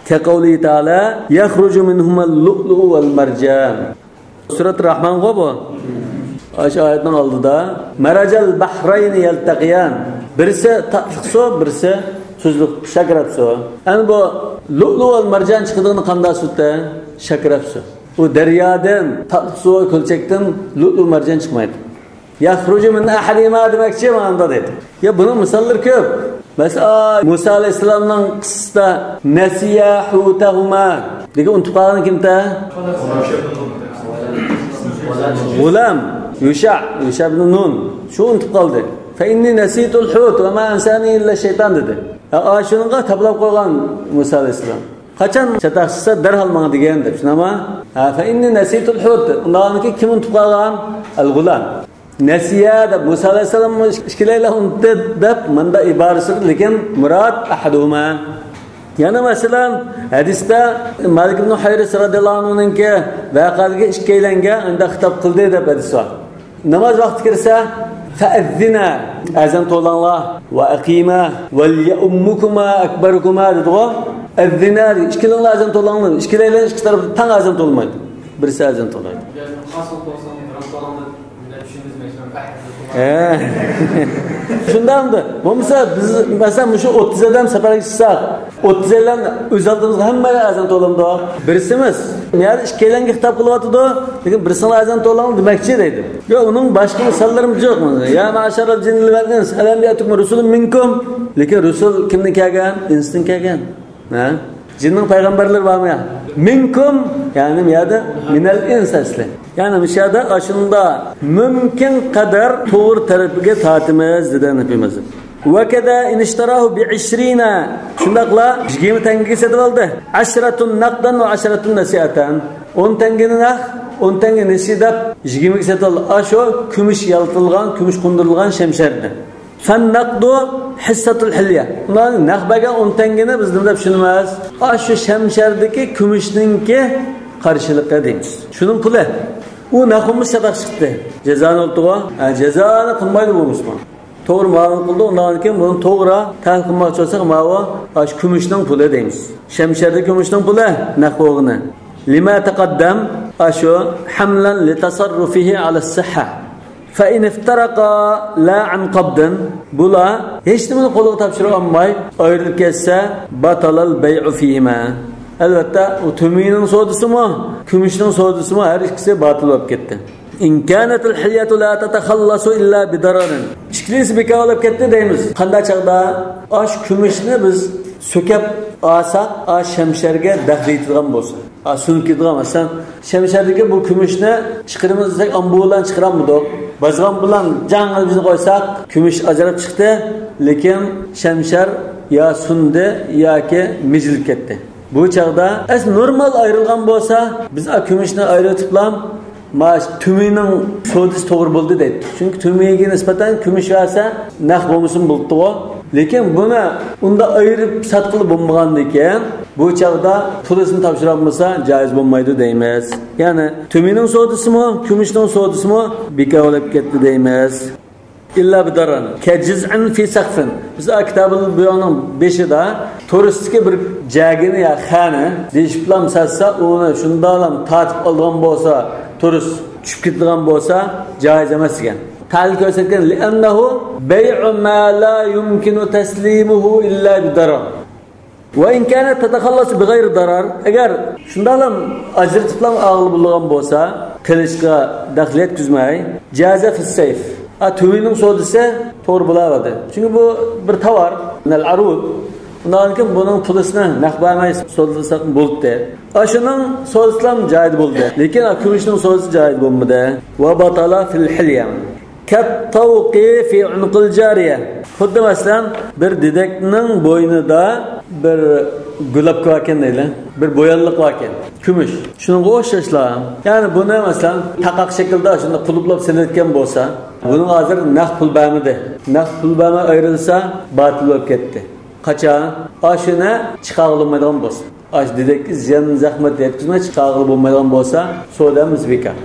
كەقەۋلىھى تائالا، يەخرۇجۇ مىنھۇمەل لۇئلۇئۇ ۋەل مەرجان. سۈرەت رەھمانغۇ بۇ. ئاشۇ ئايەتنىڭ ئالدىدا، مەرەجەل بەھرەينى يەلتەقىيان. بىرسى تاتلىق سۇ، بىرسى تۇزلۇق شەكرەپ سۇ. ئەنە بۇ لۇئلۇ ۋەل مەرجان چىقىدىغىنى قانداق سۈتتە؟ شەكرەپ سۇ. ئۇ دەريادىن، تاتلىق سۇ، كۆلچەكتىن لۇئلۇ مەرجان چىقمايدۇ. يەخرۇجۇ مىن ئەھەدىھىما دېمەكچى مانا دەيدۇ. يا، بۇنىڭ مىساللىرى كۆپ. مەسىلەن، مۇسا ئەلەيھىسسالامنىڭ قىسسىسىدا، نەسىيا ھۇتەھۇما دېگەن ئۇنتۇپ قالغان كىمتە؟ غۇلام، يۇشە، يۇشە ئىبن نۇن. شۇ ئۇنتۇپ قالدى. فەئىننى نەسىيتۇل ھۇت ۋە ما ئەنسانى ئىللا شەيتان دېدى. ھە، ئاشۇنىڭغا تاپىلاپ قويغان مۇسا ئەلەيھىسسالام. قاچان چاتاق چىقسا دەرھال ماڭا دېگەن دەپ، شۇنداقمۇ؟ ھە، فەئىننى نەسىيتۇل ھۇت. ئۇنداقكى كىم ئۇنتۇپ قالغان؟ ئەل غۇلام. نەسىيە دەپ مۇسا ئەلەيھىسسالام ئىككىلەيلەن ئۇنتۇدى دەپ مۇندا ئىبارىسى، لېكىن مۇراد ئەھەدۇھۇما. يەنە مەسىلەن، ھەدىستە مالىك ئىبن ھۇۋەيرىس رەزىياللاھۇ ئەنھۇنىڭكى ۋەقەدىكى ئىككىيلەنگە ئۇنداق خىتاب قىلدى دەپ ھەدىس بار. ناماز ۋاقتى كىرسە، فەئەززىنا، ئەزان توۋلاڭلار، ۋە ئەقىما، ۋەليەئۇممۇكۇما ئەكبەرۇكۇما دېدىغۇ. ئەززىنا، ئىككىلىڭلار ئەزان توۋلاڭلار. ئىككىلەيلەن ئىككى تەرەپتە تەڭ ئەزان توۋلىمايدۇ. بىرسى ئەزان توۋلايدۇ. ھە. شۇنداقمىدى؟ بولمىسا بىز، مەسىلەن، مۇشۇ ئوتتۇز ئادەم سەپەرگە چىقساق، ئوتتۇز ئادەم ئۆز ئالدىمىزغا ھەممە ئەزان توۋلامدۇ؟ بىرسىمىز. يەنى ئىككىيلەنگە خىتاب قىلىۋاتىدۇ، لېكىن بىرسىڭلار ئەزان توۋلاڭلار دېمەكچى دەيدۇ. ياق، ئۇنىڭ باشقا مىساللىرىمۇ جىق. يا مەشەرەل جىننى ۋەل ئىنس، ئەلەم يەئتىكۇم رۇسۇلۇم مىنكۇم. لېكىن رۇسۇل كىمدىن كەلگەن؟ ئىنستىن كەلگەن. ھە؟ جىننىڭ پەيغەمبەرلىرى بارمۇ يا؟ مىنكۇم، يەنى نېمە يەردە؟ مىنەل ئىنس ئەسلى. يەنى مۇشۇ يەردە ئاشۇندا مۇمكىن قەدەر توغرا تەرىپىگە تارتىمىز دېدى ھەنەفىي مەزھەپ. ۋەكەزا ئىن ئىشتەراھۇ بىئىشرىنا. شۇنداقلا يىگىرمە تەڭگىگە سېتىۋالدى. ئەشرەتۇن نەقدەن ۋە ئەشرەتۇن نەسىئەتەن. ئون تەڭگىنى نەق، ئون تەڭگە نېسى دەپ يىگىرمىگە سېتىۋالدى. ئاشۇ كۈمۈش يالتىلغان، كۈمۈش قوندۇرۇلغان شەمشەردە. فەننەقدۇ ھىسسەتۇل ھىليە. ئۇلارنى نەق بەرگەن ئون تەڭگىنى بىز نېمە دەپ چۈشىنىمىز؟ ئاشۇ شەمشەردىكى كۈمۈشنىڭكى قارشىلىقى دەيمىز. شۇنىڭ پۇلى. ئۇ نەق بولمىسا چاتاق چىقتى. جازانى ئۇنتۇغان. ھە، جازانى قىلمايدۇ بۇ مۇسۇلمان. توغرا مۇئامىلە قىلدى، ئۇنداق ئىكەن، بۇنى توغرا تەھلىل قىلماقچى بولساق، ماۋۇ ئاشۇ كۈمۈشنىڭ پۇلى دەيمىز. شەمشەردە كۈمۈشنىڭ پۇلى نەق بولغىنى. لما تقدم، ئاشۇ، حملا لتصرفه على الصحة. فإن افترقا لا عن قبض، بۇلار ھېچنېمىنى قولىغا تاپشۇرۇپ ئالماي ئايرىلىپ كەتسە، بطل البيع فيهما. ئەلۋەتتە، ئۇ تۈمىنىڭ سودىسىمۇ، كۈمۈشنىڭ سودىسىمۇ ھەر ئىككىسى باتىل بولۇپ كەتتى. إن كانت الحلية لا تتخلص إلا بضرر. ئىككىلىسى بىكار بولۇپ كەتتى دەيمىز. قانداق چاغدا؟ ئاش كۈمۈشنى بىز سۆكەپ ئالساق، ئاش شەمشەرگە دەخلى يېتىدىغان بولسا. ئا، سۇنۇپ كېتىدىغان، مەسىلەن، شەمشەردىكى بۇ كۈمۈشنى چىقىرىمىز دېسەك، ئامبۇ بىلەن چىقىرالمىدۇق. بازغان بىلەن جاڭ قىلىپ ئىزىنى قويساق، كۈمۈش ئاجراپ چىقتى، لېكىن شەمشەر يا سۇندى ياكى مىجىلىپ كەتتى. بۇ چاغدا ئەس نورمال ئايرىلغان بولسا، بىز ئا كۈمۈشنى ئايرىۋېتىپلا، ما تۈمىنىڭ سودىسى توغرا بولدى دەيدۇ. چۈنكى تۈمىگە نىسبەتەن كۈمۈش بەرسە، نەق بولمىسىمۇ بولۇپتىغۇ. لېكىن بۇنى ئۇنداق ئايرىپ ساتقىلى بولمىغاندىكىن، بۇ چاغدا پۇلىسىنى تاپشۇرالمىسا، جايىز بولمايدۇ دەيمىز. يەنى تۈمىنىڭ سودىسىمۇ، كۈمۈشنىڭ سودىسىمۇ بىكار بولۇپ كەتتى دەيمىز. إلا بضرر كجزع في سقف. بىز ئا كىتابىل بۇياقنىڭ بېشىدا تورۇستىكى بىر جەگىنى يا خەنى دېشىپلام ساتسا، ئۇنى شۇنداقلام تارتىپ ئالىدىغان بولسا، تورۇس چۈشۈپ كېتىدىغان بولسا، جايىز ئەمەس دېگەن. تەھلىل كۆرسەتكەن، لأنه بيع ما لا يمكن تسليمه إلا بضرر. وإن كانت تتخلص بغير ضرر. ئەگەر شۇنداقلا ئاجرىتىپلا ئالغىلى بولىدىغان بولسا، قىلىچقا دەخلى يەتكۈزمەي، جاز في السيف. ئا، تۈۋىنىڭ سودىسى توغرا بولاۋاتىدۇ. چۈنكى بۇ بىر تاۋار، مىنەل ئەرۇد. ئۇنىڭدىن كېيىن بۇنىڭ پۇلىسىنى نەق بەرمەي سودىلىساق بولدى. ئاشۇنىڭ سودىسىلا جايىز بولدى. لېكىن ئا، كۈمۈشنىڭ سودىسى جايىز بولمىدى. وبطل في الحلية. كالطوق في عنق الجارية. خۇددى مەسىلەن، بىر دېدەكنىڭ بوينىدا بىر گۇلاپكا باركەن دەيلى، بىر بويانلىق باركەن، كۈمۈش. شۇنىڭغا ئوخشاشلا. يەنى بۇنى مەسىلەن، تاقاق شەكىلدە شۇنداق قۇلۇپلاپ سېلىۋەتكەن بولسا، بۇنىڭ ھازىر نەق پۇل بەرمىدى. نەق پۇل بەرمەي ئايرىلسا، باتىل بولۇپ كەتتى. قاچان؟ ئاشۇنى چىقارغىلى بولمايدىغان بولسا. ئاشۇ دېدەككە زىيان زەخمەت يەتكۈزمەي چىقارغىلى بولمايدىغان بولسا، سودا ھەممىسى بىكار.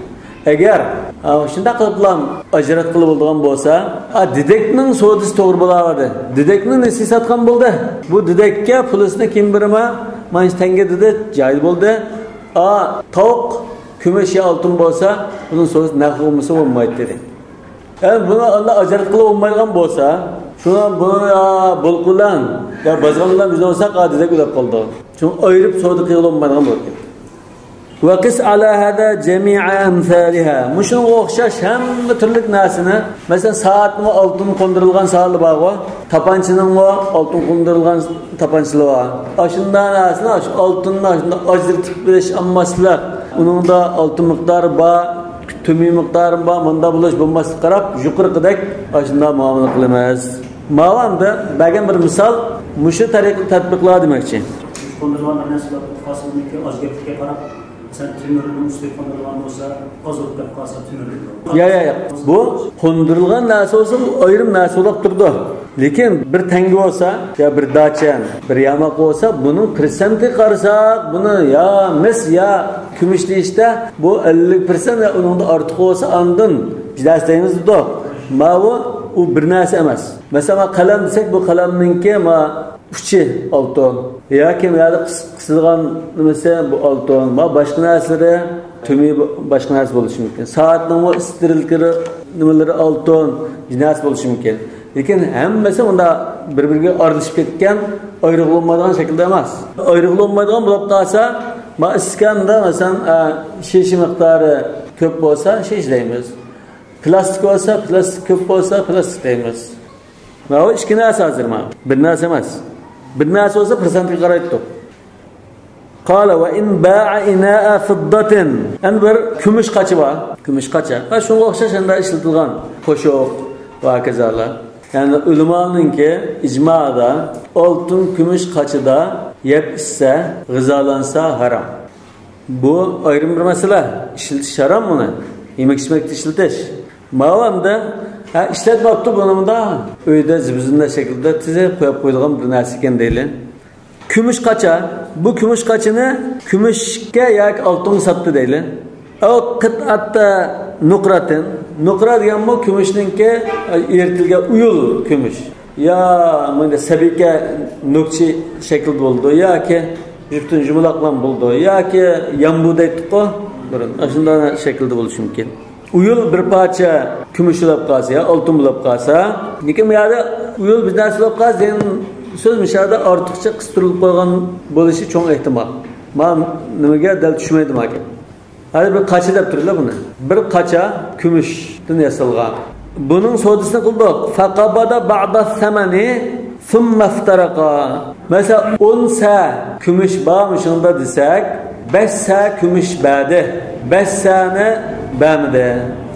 ئەگەر، ئا، شۇنداق قىلىپلا ئاجراتقىلى بولىدىغان بولسا، ئا، دېدەكنىڭ سودىسى توغرا بولالايدۇ. دېدەكنى نېسى ساتقان بولدى. بۇ دېدەككە پۇلىسىنى كىم بېرىمە؟ مانچە تەڭگە دېدى، جايىز بولدى. ئا، تاۋۇق، كۈمۈش يا ئالتۇن بولسا، بۇنىڭ سودىسى نەق بولمىسا بولمايدۇ دېدى. يەنى بۇنى ئاللا ئاجراتقىلى بولمايدىغان بولسا، شۇنى بۇنى يا بولقا بىلەن، يا بازغان بىلەن بىز ئالساق، ئادىدەك ئۆلۈپ قالىدۇ. شۇنى ئايرىپ سودا قىلغىلى بولمايدىغان بولدى. وقس على هذا جميع أمثالها. مۇشۇنىڭغا ئوخشاش ھەممە تۈرلۈك نەرسىنى، مەسىلەن، سائەتنىڭمۇ ئالتۇن قوندۇرۇلغان سائەتلىرى بارغۇ، تاپانچىنىڭمۇ ئالتۇن قوندۇرۇلغان تاپانچىلىرى بار. ئاشۇنداق نەرسىنى، ئاشۇ ئالتۇننى ئاشۇنداق ئاجرىتىپ بېرىش، ئالماسلىق، ئۇنىڭدا ئالتۇن مىقدارى بار، تۈمى مىقدارى بار، مۇنداق بولۇش بولماسلىققا قاراپ، يۇقىرىقىدەك ئاشۇنداق مۇئامىلە قىلىمىز. ماۋۇ ئەمدى بەرگەن بىر مىسال، مۇشۇ تەرىقىدە تەتبىقلا دېمەكچى. قوندۇرغان بىر نەرسە بولۇپ قالسا، ئۇنىڭكى ئاز گەپلىككە قاراپ، مەسىلەن، تۆمۈرنىڭ ئۈستىگە قوندۇرغان بولسا، ئاز بولۇپ كەپ قالسا، تۆمۈر دەيدۇ. يا، يا، يا. بۇ قوندۇرۇلغان نەرسە بولسا، بۇ ئايرىم نەرسە بولۇپ تۇرىدۇ. لېكىن بىر تەڭگە بولسا، يا بىر داچەن، بىر ياماق بولسا، بۇنىڭ پىرسەنتىگە قارىساق، بۇنى يا مىس، يا كۈمۈش دېيىشتە، بۇ ئەللىك پىرسەنت ۋە ئۇنىڭدىن ئارتۇق بولسا، ئاندىن جىنايەت دەيمىز دېدۇق. ماۋۇ، ئۇ بىر نەرسە ئەمەس. مەسىلەن، ما قەلەم دېسەك، بۇ قەلەمنىڭكى ما ئۇچى ئالتۇن ياكى بۇ يەردە قىس-، قىسىلغان نېمىسى بۇ ئالتۇن، ما باشقا نەرسىلىرى، تۈمى بۇ-، باشقا نەرسە بولۇشى مۇمكىن. سائەتنىڭمۇ ئىسترېلكىلىرى، نېمىلىرى ئالتۇن، نەرسە بولۇشى مۇمكىن. لېكىن ھەممىسى ئۇنداق بىر-بىرىگە ئارىلىشىپ كەتكەن، ئايرىغىلى بولمايدىغان شەكىلدە ئەمەس. ئايرىغىلى بولمايدىغان بولۇپ قالسا، ما ئىسكاندا، مەسىلەن، ئە، شېشە مىقدارى كۆپ بولسا، شېشە دەيمىز. پىلاستىك بولسا، پىلاستىك كۆپ بولسا، پىلاستىك دەيمىز. ماۋۇ ئىككى نەرسە ھازىر ماۋۇ. بىر نەرسە ئەمەس. بىر نەرسە بولسا پىرسەنتكە قارايتتۇق. قال وإن باع إناء فضة. ئەنە بىر كۈمۈش قاچا بار. كۈمۈش قاچا. ھە، شۇنىڭغا ئوخشاش ئەنە ئىشلىتىلغان قوشۇق ۋە ھاكازالار. يەنى ئۆلىمانىڭكى ئىجمادا ئالتۇن كۈمۈش قاچىدا يەپ ئىچسە، غىزالانسا ھارام. بۇ ئايرىم بىر مەسىلە. ئىشلىتىش ھارام بۇنى. يېمەك-ئىچمەكتە ئىشلىتىش. ماۋۇ ئەمدى، ھە، ئىشلەتمەپتۇ بۇنى مۇنداق. ئۆيدە زىبۇزىننە شەكلىدە تىزىپ قويۇپ قويىدىغان بىر نەرسە ئىكەن دەيلى. كۈمۈش قاچا. بۇ كۈمۈش قاچىنى كۈمۈشكە ياكى ئالتۇنغا ساتتى دەيلى. ئەۋ قىتئەتتە نۇقراتىن. نۇقرا دېگەنمۇ كۈمۈشنىڭكى ئېرىتىلگەن ئۇيۇل كۈمۈش. يا مۇنداق سەبىكە نۆكچە شەكلىدە بولىدۇ، ياكى پۈتۈن يۇمىلاقلام بولىدۇ، ياكى يامبۇ دەيتتۇققۇ بۇرۇن. ئاشۇنداق شەكىلدە بولۇشى مۇمكىن. ئۇيۇل بىر پارچە كۈمۈش بولۇپ قالسا يا ئالتۇن بولۇپ قالسا، لېكىن بۇ يەردە ئۇيۇل بىر نەرسە بولۇپ قالسا دېگەن سۆز مۇشۇ يەردە ئارتۇقچە قىستۇرۇلۇپ قويغان بولۇشى چوڭ ئېھتىمال. مانا نېمىگە دەل چۈشمەيدۇ ماكان. ھازىر بىر قاچا دەپ تۇرىدۇ بۇنى. بىر قاچا كۈمۈشتىن ياسالغان. بۇنىڭ سودىسىنى قىلدۇق. فقبض بعض الثمن ثم افترقا. مەسىلەن، ئون سە كۈمۈش بار مۇشۇنىڭدا دېسەك، بەش سە كۈمۈش بەردى. بەش سەنى بەرمىدى.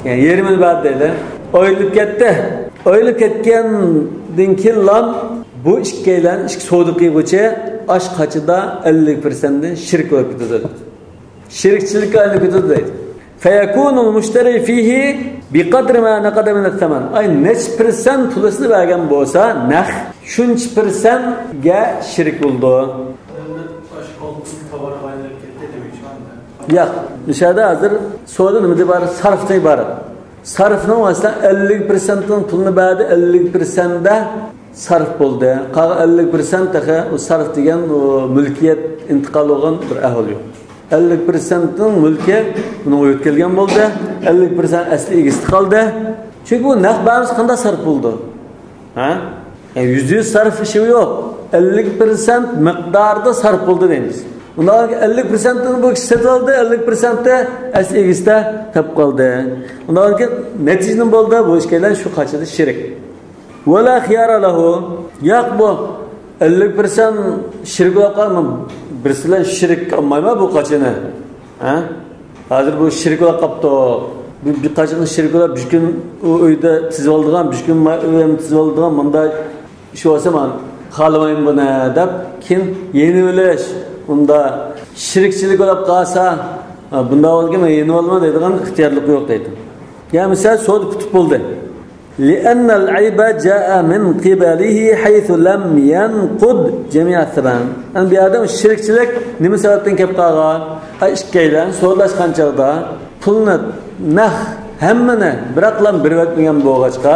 يەنى يېرىمىنى بەردى دەيلى. ئايرىلىپ كەتتى. ئايرىلىپ كەتكەندىن كېيىنلا بۇ ئىككىيلەن، ئىككى سودا قىلغۇچى ئاش قاچىدا ئەللىك پىرسەنتتىن شېرىك بولۇپ كېتىدۇ. شېرىكچىلىككە ئايلىنىپ كېتىدۇ دەيدۇ. فيكون المشتري فيه بقدر ما نقد من الثمن. ئاي، نەچچە پىرسەنت پۇلىسىنى بەرگەن بولسا، نەق شۇنچە پىرسەنتكە شېرىك بولىدۇ. ياق، مۇشۇ يەردە ھازىر سودا نېمىدىن ئىبارەت؟ سەرفتىن ئىبارەت. سەرفنىڭ، مەسىلەن، ئەللىك پىرسەنتنىڭ پۇلىنى بەردى، ئەللىك پىرسەنتتە سەرف بولدى. قالغان ئەللىك پىرسەنت تېخى ئۇ سەرف دېگەن ئۇ مۈلكىيەت ئىنتىقال بولغان بىر ئەھۋال يوق. ئەللىك پىرسەنتنىڭ مۈلكى بۇنىڭغا يۆتكەلگەن بولدى. ئەللىك پىرسەنت ئەسلى ئىگىسىدە قالدى. چۈنكى بۇ نەق بەرمىسە قانداق سەرف بولىدۇ؟ ھە؟ يەنى يۈزدە يۈز سەرف ئىشى يوق. ئەللىك پىرسەنت مىقدارىدا سەرف بولدى دەيمىز. ئۇنداق ئەللىك پىرسەنتنى بۇ كىشى سېتىپ ئالدى، ئەللىك پىرسەنتى ئەسلى ئىگىسىدە قېلىپ قالدى. ئۇنداق نەتىجە نېمە بولدى؟ بۇ ئىككىيلەن شۇ قاچىدا شېرىك. ولا خيار له. ياق، بۇ ئەللىك پىرسەنت شېرىك بولۇپ قالما. بىرسى بىلەن شېرىك ئالمايما بۇ قاچىنى. ھە؟ ھازىر بۇ شېرىك بولۇپ قاپتۇ. بىر، بىر قاچىغا شېرىك بولۇپ، بىر كۈن ئۇ ئۆيدە تىزىۋالىدىغان، بىر كۈن ما-، ئۆيدە تىزىۋالىدىغان مۇنداق ئىش بولسا، مەن خالىمايمەن بۇنى دەپ، كېيىن يېنىۋېلىش، ئۇندا شېرىكچىلىك بولۇپ قالسا، بۇنداق بولغان مەن يېنىۋالىمەن دەيدىغان ئىختىيارلىق يوق دەيدۇ. يا مىسال، سودا پۈتۈپ بولدى. لأن العيب جاء من قبله حيث لم ينقض جميع الثمن. ئەمدى بۇ يەردە شېرىكچىلىك نېمە سەۋەبتىن كېلىپ قالغان؟ ھە، ئىككىيلەن سودىلاشقان چاغدا پۇلنى نەق ھەممىنى بىراقلا بېرىۋەتمىگەن بولغاچقا،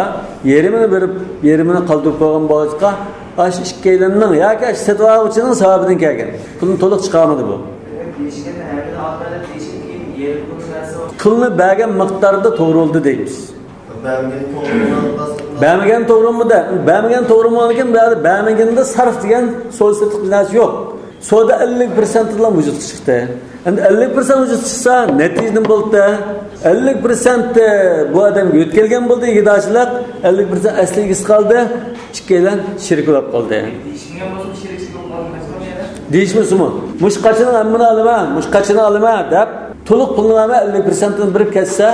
يېرىمىنى بېرىپ، يېرىمىنى قالدۇرۇپ قويغان بولغاچقا، ئاشۇ ئىككىيلەننىڭ ياكى ئاشۇ سېتىۋالغۇچىنىڭ ساۋابىدىن كەلگەن پۇلنى تولۇق چىقارمىدى بۇ. پۇلنى بەرگەن مىقداردا توغرا بولدى دەيمىز. بەرمىگەن توغرىمۇ دە، بەرمىگەن توغرىمۇ، لېكىن بەرمىگەندە سەرف دېگەن سودا سېتىق بىر نەرسە يوق. سودا ئەللىك پىرسەنتلا ۋۇجۇدقا چىقتى. ئەمدى ئەللىك پىرسەنت ۋۇجۇدقا چىقسا، نەتىجە نېمە بولدى؟ ئەللىك پىرسەنت بۇ ئادەمگە يۆتكەلگەن بولدى، ئىگىدارچىلىق، ئەللىك پىرسەنت ئەسلى ئىگىسى قالدى، ئىككىيلەن شېرىك بولۇپ قالدى. دېيىشمىسىمۇ، مۇشۇ قاچىنىڭ ھەممىنى ئالىمەن، مۇشۇ قاچىنى ئالىمەن دەپ، تولۇق پۇلنى بەرمەي، ئەللىك پىرسەنتتىن بېرىپ كەتسە،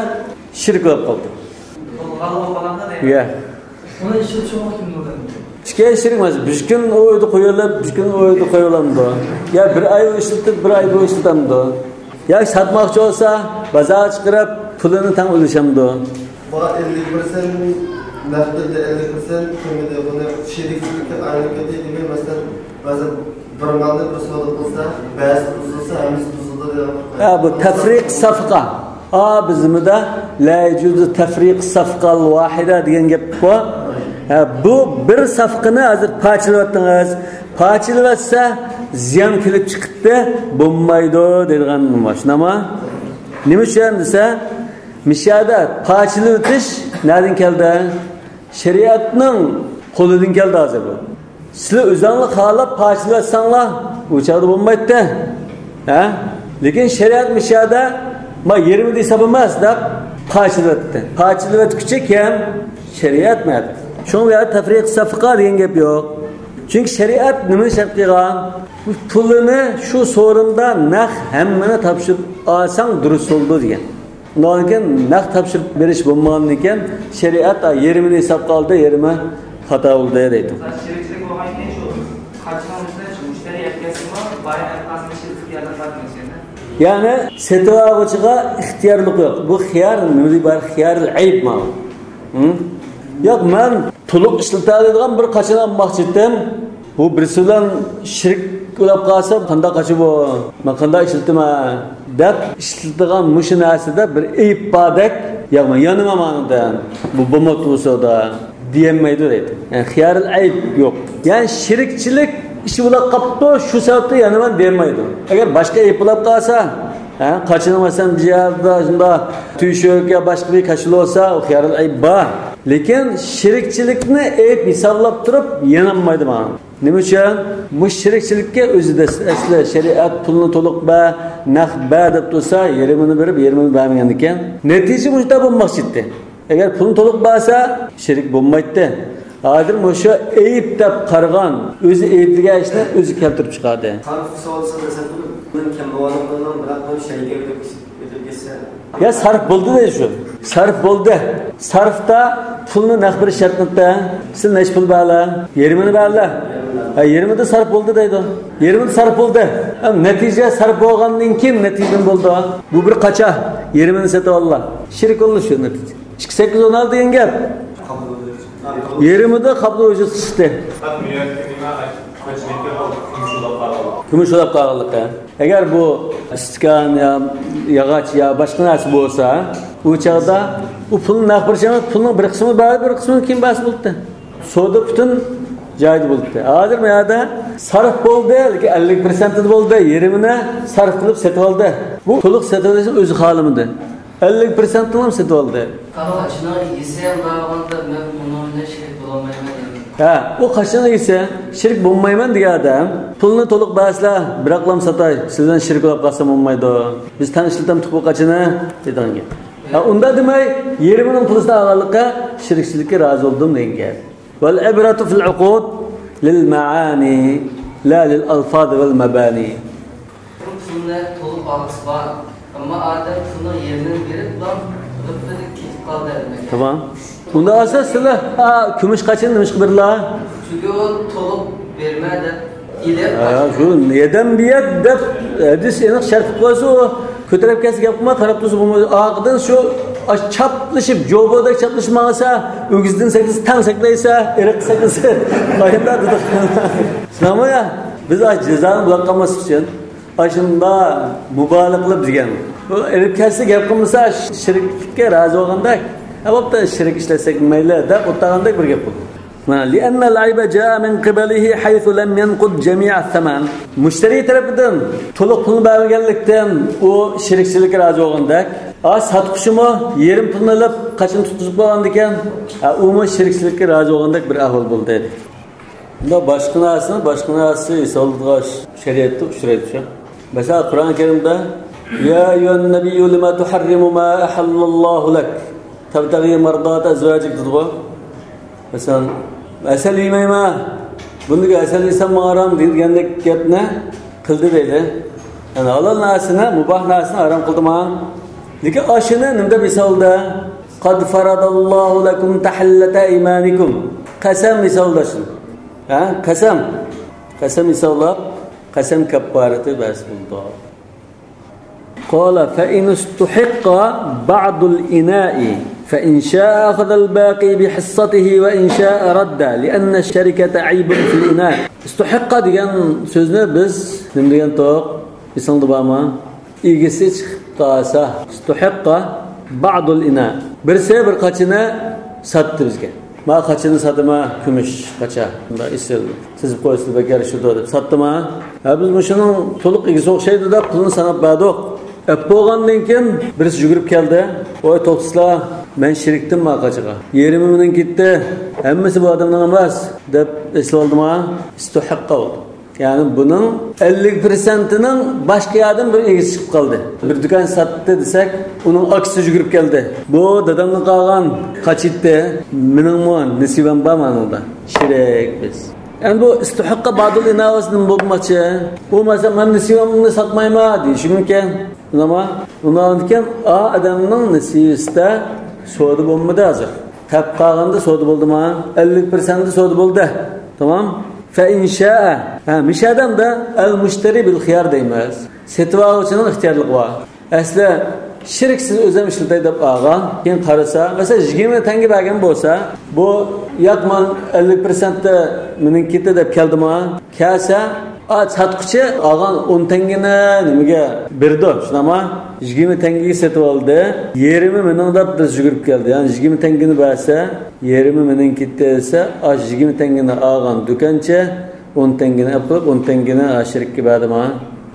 شېرىك بولۇپ قالدى. يە. ئۇنى ئىشلىتىشىمۇ مۇمكىن بولىدۇ. ئىككى ئىش شېرىك ئەمەس. بىر كۈن ئۇ ئۆيدە قويۇلۇپ، بىر كۈن ئۇ ئۆيدە قويۇلامدۇ؟ يا بىر ئاي ئۇ ئىشلىتىپ، بىر ئاي بۇ ئىشلىتەمدۇ؟ يا ساتماقچى بولسا، بازارغا چىقىرىپ، پۇلىنى تەڭ ئۈلۈشەمدۇ؟ بۇ ئەللىك پىرسەنت نەق پۇلدا، ئەللىك پىرسەنت قىممىتى، بۇنى شېرىكچىلىككە ئايلىنىپ كەتتى دېمەي، مەسىلەن، بەزى بىر مالنى بىر سودا قىلسا، بەزىسى بۇزۇلسا، ھەممىسى بۇزۇلىدۇ دېگەن. ھە، بۇ تەفرىق سەفقە. ئا، بىزمىدە لا يجوز تەفرىق سەفقەل ۋاھىدە دېگەن گەپ بار. ھە، بۇ بىر سەفقىنى ھازىر پارچىلىۋەتتىڭىز. پارچىلىۋەتسە، زىيان كېلىپ چىقىپتۇ، بولمايدۇ دەيدىغان نېمە؟ شۇنداقمۇ؟ نېمە ئۈچۈن دېسە، مىشەدە پارچىلىۋېتىش نەدىن كەلدى؟ شەرىئەتنىڭ قولىدىن كەلدى ھازىر بۇ. سىلەر ئۆزۈڭلار خالاپ پارچىلىۋەتسەڭلار، ئۇ چاغدا بولمايتتى. ھە؟ لېكىن شەرىئەت مۇشۇ يەردە، ما يېرىمىدا ھېساب ئەمەس دەپ پارچىلىۋەتتى. پارچىلىۋەتكۈچى كىم؟ شەرىئەت مەت. شۇڭا بۇ يەردە تەفرىق سەفقە دېگەن گەپ يوق. چۈنكى شەرىئەت نېمىنى شەرت قىلغان؟ پۇلىنى شۇ سورۇندا نەق ھەممىنى تاپشۇرۇپ ئالساڭ دۇرۇس بولىدۇ دېگەن. ئۇنىڭدىن كېيىن نەق تاپشۇرۇپ بېرىش بولمىغاندىن كېيىن، شەرىئەت، ئا، يېرىمىنى ھېسابقا ئالدى، يېرىمى خاتا بولدى دەيدۇ. شېرىكچىلىك بولغاندىن كېيىن شۇ قاچىنىڭ ئۈستىدە شۇ مۇشتەرى يەتكەنسىمۇ، بايا ئەتقاسىنى ئىشلىتىپ ياردەم قىلىۋاتىمىز يەنە. يەنى سېتىۋالغۇچىغا ئىختىيارلىق يوق. بۇ خىيار نېمىدە بار؟ خىيارىل ئەيب ماۋۇ. ھە؟ ياق، مەن تولۇق ئىشلىتەلەيدىغان بىر قاچىنى ئالماقچى ئىدىم. بۇ بىرسى بىلەن شېرىك بولاپ قالسا، قانداق قاچا بۇ؟ مەن قانداق ئىشلىتىمەن؟ دەپ ئىشلىتىدىغان مۇشۇ نەرسىدە بىر ئەيىب باردەك، ياق، مەن يانىمەن ماندىن. بۇ بولماپتۇ بۇ سودا دېيەلمەيدۇ دەيدۇ. يەنى خىيارىل ئەيب يوق. يەنى شېرىكچىلىك ئىشى بولاپ قاپتۇ، شۇ سەۋەبتىن يانىمەن دېيەلمەيدۇ. ئەگەر باشقا ئەيىب بولاپ قالسا، ھە، قاچىنىڭ مەسىلەن بىر يەردە شۇنداق تۆشۈك يا باشقا بىر كاچىلى بولسا، ئۇ خىيارىل ئەيب بار. لېكىن شېرىكچىلىكنى ئەيىب ھېسابلاپ تۇرۇپ يېنىلمايدۇ ماڭا. نېمە ئۈچۈن؟ بۇ شېرىكچىلىككە ئۆزى دەس-، ئەسلى شەرىئەت پۇلنى تولۇق بەر، نەق بەر دەپ تۇرسا، يېرىمىنى بېرىپ، يېرىمىنى بەرمىگەندىكىن، نەتىجە مۇشۇنداق بولماقچى ئىدى. ئەگەر پۇلنى تولۇق بەرسە، شېرىك بولمايتتى. ھازىر مۇشۇ ئەيىب دەپ قارىغان، ئۆزى ئەيىبلىگەن ئىشنى ئۆزى كەلتۈرۈپ چىقاردى. سەرف سودا دېسەك، كەم بولغانلىقىنىڭ بىراق بۇ شەرىكە ئۆتۈپ، ئۆتۈپ كەتسە. يا سەرف بولدى دەيدۇ شۇ. سەرف بولدى. سەرفتا پۇلنى نەق بېرىش شەرتمىدە. سىز نەچچە پۇل بەرلە؟ يېرىمىنى بەرلە. ھە، يېرىمىدا سەرف بولدى دەيدۇ. يېرىمىدا سەرف بولدى. ھە، نەتىجە سەرف بولغاندىن كېيىن نەتىجە نېمە بولدى؟ بۇ بىر قاچا. يېرىمىنى سېتىۋاللا. شېرىك بولدى شۇ نەتىجە. ئىككى سەككىز ئون ئالتە دېگەن گەپ. يېرىمىدا قاپلىق ۋۇجۇدقا چىقتى. كۈمۈش بولاپ قالغانلىقى. ئەگەر بۇ ئىستىكان يا ياغاچ يا باشقا نەرسە بولسا، ئۇ چاغدا ئۇ پۇلنى نەق بېرىش ئەمەس، پۇلنىڭ بىر قىسمىنى بەردى، بىر قىسمىنى كېيىن بەرسە بولدى. سودا پۈتۈن جايىدا بولدى. ھازىر بۇ يەردە سەرف بولدى، لېكىن ئەللىك پىرسەنتىدە بولدى، يېرىمىنى سەرف قىلىپ سېتىۋالدى. بۇ تولۇق سېتىۋېلىشنى ئۆزى خالىمىدى. ئەللىك پىرسەنتنىلا سېتىۋالدى. قاچىنىڭ ئىگىسى ھەم بارغاندا مەن ئۇنىڭ بىلەن شېرىك بولالمايمەن دېدى. ھە، ئۇ قاچىنىڭ ئىگىسى شېرىك بولمايمەن دېگەن ئادەم، پۇلنى تولۇق بەرسىلە، بىراقلام ساتاي، سىز بىلەن شېرىك بولۇپ قالسام بولمايدۇ. بىز تەڭ ئىشلىتەمتۇق بۇ قاچىنى دېگەن گەپ. ھە، ئۇنداق دېمەي، يېرىمىنىڭ پۇلىنى ئالغانلىققا شېرىكچىلىككە رازى بولدۇم دېگەن گەپ. والعبرة في العقود للمعاني لا للألفاظ والمباني. پۇلنى تولۇق ئالغۇسى بار. ئەمما ئادەم پۇلنىڭ يېرىمىنى بېرىپلا تامام. ئۇنداق بولسا سىلەر، ھە، كۈمۈش قاچىنى نېمىشقا بېرىلا؟ چۈنكى ئۇ تولۇق بېرىمەن دەپ، ھە، شۇ نەدەن بىيەد دەپ ھەدىس ئېنىق شەرت قىلىپ قويسا، ئۇ كۆتۈرۈپ كەلسە گەپ قىلما، قاراپ تۇرسا بولمايدۇ. ئارقىدىن شۇ، ئاش، چاپلىشىپ، جوبودەك چاپلىشىپ ماڭسا، ئۆگزىدىن سەكرىسە تەڭ سەكرەيسە، ئېرىق سەكرىسە، قايىندا دېدۇق. شۇنداقمۇ يا؟ بىز ئاش جازانى بۇلاپ قالماسلىق ئۈچۈن. ئاشۇنداق مۇبالىغە قىلىپ دېگەن. بۇ ئېلىپ كەلسە گەپ قىلمىسا، شېرىكلىككە رازى بولغاندەك. ھە، بوپتۇ، شېرىك ئىشلەتسەك مەيلى، دەپ ئولتۇرغاندەك بىر گەپ بولدى. لأن العيب جاء من قبله حيث لم ينقض جميع الثمن. مۇشتەرى تەرىپىدىن تولۇق پۇلنى بەرمىگەنلىكتىن، ئۇ شېرىكچىلىككە رازى بولغاندەك. ئا، ساتقۇچىمۇ يېرىم پۇلنى ئېلىپ، قاچىنى تۇتقۇزۇپ قويغاندىكەن، ئا، ئۇمۇ شېرىكچىلىككە رازى بولغاندەك بىر ئەھۋال بولدى. بۇنداق باشقا نەرسىنى باشقا نەرسە ھېسابلىدىغان شەرىئەتتە ئۇچرايدۇ شۇ. مەسىلەن، قۇرئان كەرىمدە، يا أيها النبي لم تحرم ما أحل الله لك تبتغي مرضات أزواجك دېدىغۇ. مەسىلەن، ھەسەل يېمەيمەن، بۇندىكى ھەسەل يېسەم ماڭا ھارام دېگەندەك گەپنى قىلدى دەيدۇ. يەنى ھالال نەرسىنى، مۇباھ نەرسىنى ھارام قىلدى ماڭا. لېكىن ئاشۇنى نېمە دەپ ھېسابلىدى؟ قد فرض الله لكم تحلة أيمانكم. قەسەم ھېسابلاشنى. ھە؟ قەسەم. قەسەم ھېسابلاپ، قەسەم كەپپارىتى بەس بولىدۇ. قال فإن استحق بعض الإناء فإن شاء أخذ الباقي بحصته وإن شاء رد لأن الشركة عيب في الإناء. استحق دېگەن سۆزنى بىز نېمە دېگەنتۇق؟ ئېسىڭدە بارمۇ؟ ئىگىسى چىقىپ قالسا، استحق بعض الإناء. بىرسى بىر قاچىنى ساتتى بىزگە. ما قاچىنى ساتىمەن، كۈمۈش قاچا. مۇنداق ئېسىل، تىزىپ قويسىلا بەك يارىشىدۇ دەپ ساتتىما؟ ھە، بىز مۇشۇنىڭ تولۇق ئىگىسى ئوخشايدۇ دەپ پۇلنى ساناپ بەردۇق. ئەپ بولغاندىن كېيىن بىرسى يۈگۈرۈپ كەلدى. ۋاي توختىسىلا، مەن شېرىكتىم ما قاچىغا. يېرىمى مېنىڭ كېتتى. ھەممىسى بۇ ئادەمنىڭ ئەمەس دەپ ئېسىلىۋالدىما؟ استحق بولدى. يەنى بۇنىڭ ئەللىك پىرسەنتىنىڭ باشقا يەردىن بىر ئىگىسى چىقىپ قالدى. بىر دۇكان ساتتى دېسەك، ئۇنىڭ ئاكىسى يۈگۈرۈپ كەلدى. بۇ دادامدىن قالغان قاچا ئىدى. مېنىڭمۇ نېسىۋەم بار مانىڭدا. شېرىك بىز. ئەمدى بۇ ئىستۇھىققا بادىل ئىناۋىسى نېمە بولماقچى؟ بۇ مەسىلەن، مەن نېسىۋەمنى ساتمايمەن دېيىشى مۇمكىن. ئۇنىما، ئۇنىڭدىن كېيىن ئا ئادەمنىڭ نېسىۋىسىدە سودا بولمىدى ھازىر. تەپ قالغاندا سودا بولدىما؟ ئەللىك پىرسەنتتە سودا بولدى. تامام. فإن شاء. ھە، مىشادامدا المشتري بالخيار دەيمىز. سېتىۋالغۇچىنىڭ ئىختىيارلىقى بار. ئەسلى شېرىكسىز ئۆزۈم ئىشلىتەي دەپ ئالغان. كېيىن قارىسا، مەسىلەن، يىگىرمە تەڭگە بەرگەن بولسا، بۇ ياق، مەن ئەللىك پىرسەنتتە مېنىڭكىدە دەپ كەلدىما؟ كەلسە، ئا، ساتقۇچى ئالغان ئون تەڭگىنى نېمىگە بېرىدۇ، شۇنداقما؟ يىگىرمە تەڭگىگە سېتىۋالدى. يېرىمى مېنىڭ دەپ بىز يۈگۈرۈپ كەلدى. يەنى يىگىرمە تەڭگىنى بەرسە، يېرىمى مېنىڭكىدە دېسە، ئاشۇ يىگىرمە تەڭگىنى ئالغان دۇكانچى ئون تەڭگىنى ئېلىپ قېلىپ، ئون تەڭگىنى شېرىككە بەردى ماڭا.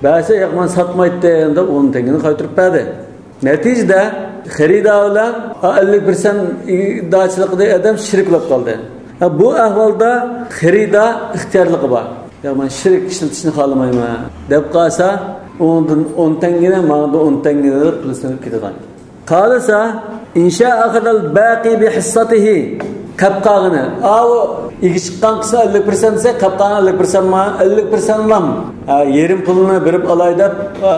بەرسە، ياق، مەن ساتمايتتىم دەپ ئون تەڭگىنى قايتۇرۇپ بەردى. نەتىجىدە خېرىدار بىلەن ئەللىك پىرسەنت ئىگىدارچىلىقىدىكى ئادەم شېرىك بولۇپ قالدى. ھە، بۇ ئەھۋالدا خېرىدار ئىختىيارلىقى بار. ياق، مەن شېرىك ئىشلىتىشنى خالىمايمەن دەپ قالسا، ئۇنىڭدىن ئون تەڭگىنى، ماڭىدىن ئون تەڭگىنى ئېلىپ پۇلىنى سېلىپ كېتىدىغان. خالىسا، إن شاء أخذ الباقي بحصته. قاپ قالغىنى. ئاۋۇ ئىگە چىققان قىسمى ئەللىك پىرسەنت دېسە، قاپ قالغان ئەللىك پىرسەنت ما، ئەللىك پىرسەنت لام. ھە، يېرىم پۇلىنى بېرىپ ئالاي دەپ، ئا،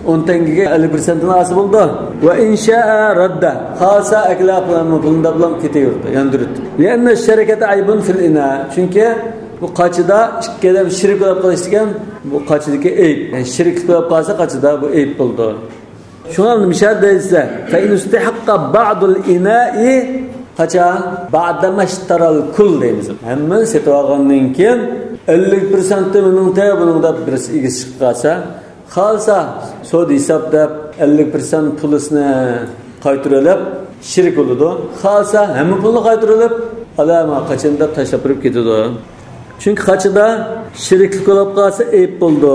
ئون تەڭگىگە ئەللىك پىرسەنتىنى ئالسا بولىدۇ. وإن شاء رد. خالىسا ئەكىلە پۇلىنى، پۇلىنى دەپلا كېتىۋېرىدۇ، ياندۇرۇپ. لأن الشركة عيب في الإناء. چۈنكى بۇ قاچىدا ئىككى ئادەم شېرىك بولۇپ قېلىش دېگەن بۇ قاچىدىكى ئەيىب. يەنى شېرىكلىك بولۇپ قالسا قاچىدا بۇ ئەيىب بولىدۇ. شۇڭا نېمە دەيسىلەر؟ فإن استحق بعض الإناء، قاچان؟ بعد ما اشترى الكل دەيمىز. ھەممىنى سېتىۋالغاندىن كېيىن، ئەللىك پىرسەنتى مېنىڭتى، بۇنىڭدا بىرسى ئىگىسى چىقىپ قالسا، خالىسا سودا ھېساب دەپ، ئەللىك پىرسەنت پۇلىسىنى قايتۇرۇۋېلىپ، شېرىك بولىدۇ. خالىسا ھەممە پۇلنى قايتۇرۇۋېلىپ، ئالا ما قاچان دەپ تاشلاپ بېرىپ كېتىدۇ. چۈنكى قاچىدا شېرىكلىك بولۇپ قالسا، ئەيىب بولىدۇ.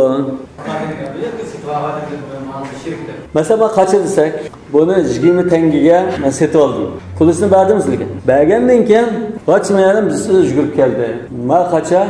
مەسىلەن، مانا قاچا دېسەك، بۇنى يىگىرمە تەڭگىگە مەن سېتىۋالدىم. پۇلىسىنى بەردىم سىزگە. بەرگەندىن كېيىن، باچما يەنە بىز يۈگۈرۈپ كەلدى. ما قاچا،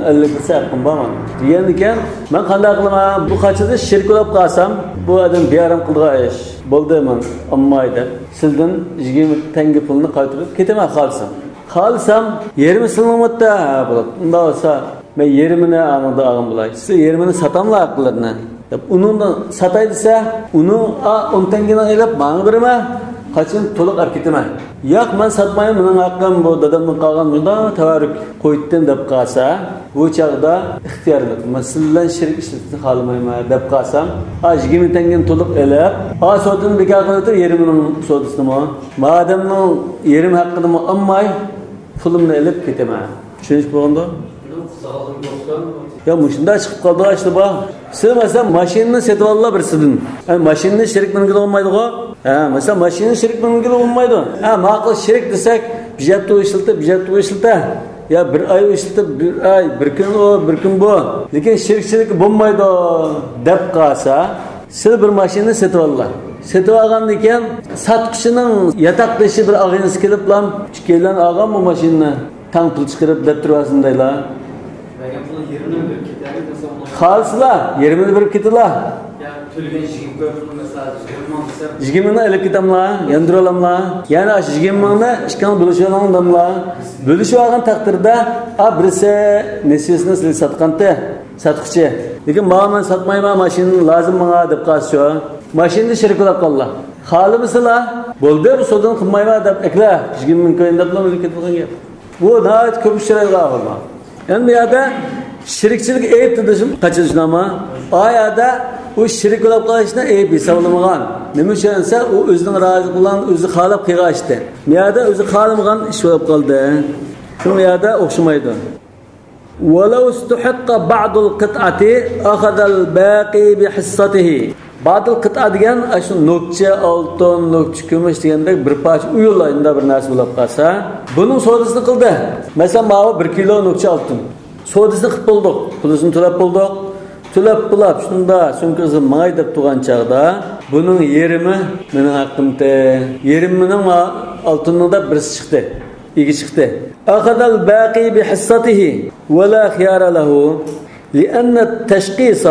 ئەللىك پىرسەنت ھەققىم بارمۇ؟ دېگەندىكىن، مەن قانداق قىلىمەن؟ بۇ قاچىدا شېرىك بولۇپ قالسام، بۇ ئادەم بىئارام قىلىدىغان ئىش. بولدى، مەن ئالماي دەپ، سىزدىن يىگىرمە تەڭگە پۇلنى قايتۇرۇپ كېتىمەن خالىسام. خالىسام، يېرىمى سېلىنماپتۇ، ھە، بولۇپتۇ. ئۇنداق بولسا، مەن يېرىمىنى ئانىڭدا ئالغان بولاي. سىز يېرىمىنى ساتاملا ھەقلىرىنى دەپ، ئۇنىڭدىن ساتاي دېسە، ئۇنىڭ ئا، ئون تەڭگىنى ئېلىپ، ماڭا بېرىمەن. قاچىنى تولۇق ئەپ كېتىمەن. ياق، مەن ساتمايمەن، مېنىڭ ھەققىم بۇ، دادامدىن قالغان مۇنداق تەۋەررۈك قويۇپتىم دەپ قالسا، بۇ چاغدا ئىختىيارلىق، مەن سىز بىلەن شېرىك ئىشلىتىشنى خالىمايمەن دەپ قالسام، ئا، يىگىرمە تەڭگىنى تولۇق ئېلىپ، ئا، سودىنى بىكار قىلىۋېتىپ، يېرىمىنىڭ سودىسىنىمۇ، مادەمنىڭ يېرىم ھەققىنىمۇ ئالماي، پۇلۇمنى ئېلىپ كېتىمەن. چۈشىنىشلىك بولغاندۇ؟ يا، مۇشۇنداق چىقىپ قالدى ئىشلار بار. سىز، مەسىلەن، ماشىنىنى سېتىۋالدىلا بىرسىدىن. ئە، ماشىنىنى شېرىك مىنگىلى بولمايدىغۇ؟ ھە، مەسىلەن، ماشىنىنى شېرىك مىنگىلى بولمايدۇ. ھە، ماقۇل، شېرىك دېسەك، بىر ھەپتە ئۇ ئىشلىتىپ، بىر ھەپتە ئۇ ئىشلىتە. يا، بىر ئاي ئۇ ئىشلىتىپ، بىر ئاي، بىر كۈن ئۇ، بىر كۈن بۇ. لېكىن شېرىكچىلىك بولمايدۇ دەپ قالسا، سىز بىر ماشىنىنى سېتىۋالدىلا. سېتىۋالغاندىن كېيىن ساتقۇچىنىڭ ياتاقدىشى بىر ئاغىنىسى كېلىپلا، ئىككىيلەن ئالغان بۇ ماشىنىنى، تەڭ پۇل چىقىرىپ دەپ تۇرۇۋالسۇن دەيلا. بەرگەن پۇلنىڭ يېرىمىنى بېرىپ كېتەرمىز، مەسىلەن، ئۇنىڭ خالىسىلا، يېرىمىنى بېرىپ كېتىلا. يا، تۆلىگەن يىگىرمە كۆپ پۇل، مەسىلەن، يىگىرمە مىڭ دېسەم. يىگىرمە مىڭنى ئېلىپ كېتەملا، ياندۇرۇۋالاملا. يەنى ئاشۇ يىگىرمە مىڭنى ئىككىڭلار بۆلۈشۈۋالىڭ دەملا. بۆلۈشۈۋالغان تەقدىردە، ئا، بىرسى نېسىۋىسىنى سىلەرگە ساتقانتى. ساتقۇچى. لېكىن ماڭا، مەن ساتمايمەن، ماشىنا لازىم ماڭا دەپ قالسىچۇ. ماشىنىنى شېرىك بولاپ قالدىلا. خالىمىسىلا، بولدى، بۇ سودىنى قىلمايمەن دەپ ئەكلە. يىگىرمە مىڭ كويۇن دەپلا ئۆلۈپ كېتىدىغان گەپ. بۇ ناھايىتى كۆپ ئۇچرايدىغان ئەھۋال بار. يەنى بۇ يەردە شېرىكچىلىك ئەيىب دېدىم، قاچىلىشنامە. ئا يەردە ئۇ شېرىك بولاپ قالىشنى ئەيىب ھېسابلىمىغان. نېمە ئۈچۈن دېسە، ئۇ ئۆزىنىڭ رازىلىقى بىلەن ئۆزى خالاپ قىلغان ئىشتى. بۇ يەردە ئۆزى خالىمىغان ئىش بولاپ قالدى. شۇڭا بۇ يەردە ئوخشىمايدۇ. ولو استحق بعض القطعة أخذ الباقي بحصته. بعض القطعة دېگەن ئاشۇ نۆكچە ئالتۇن، نۆكچە كۈمۈش دېگەندەك بىر پارچە ئۇيۇل ئاينىدا بىر نەرسە بولۇپ قالسا، بۇنىڭ سودىسىنى قىلدى. مەسىلەن، ماۋۇ بىر كىلو نۆكچە ئالتۇن. سودىسىنى قىلىپ بولدۇق، پۇلىسىنى تۆلەپ بولدۇق. تۆلەپ بولاپ، شۇندا سومكىسىنى ماڭاي دەپ تۇرغان چاغدا، بۇنىڭ يېرىمى مېنىڭ ھەققىمتى، يېرىمى مېنىڭ، ئالتۇننىڭ دەپ بىرسى چىقتى. ئىگە چىقتى. أخذ الباقي بحصته ولا خيار له لأن التشخيص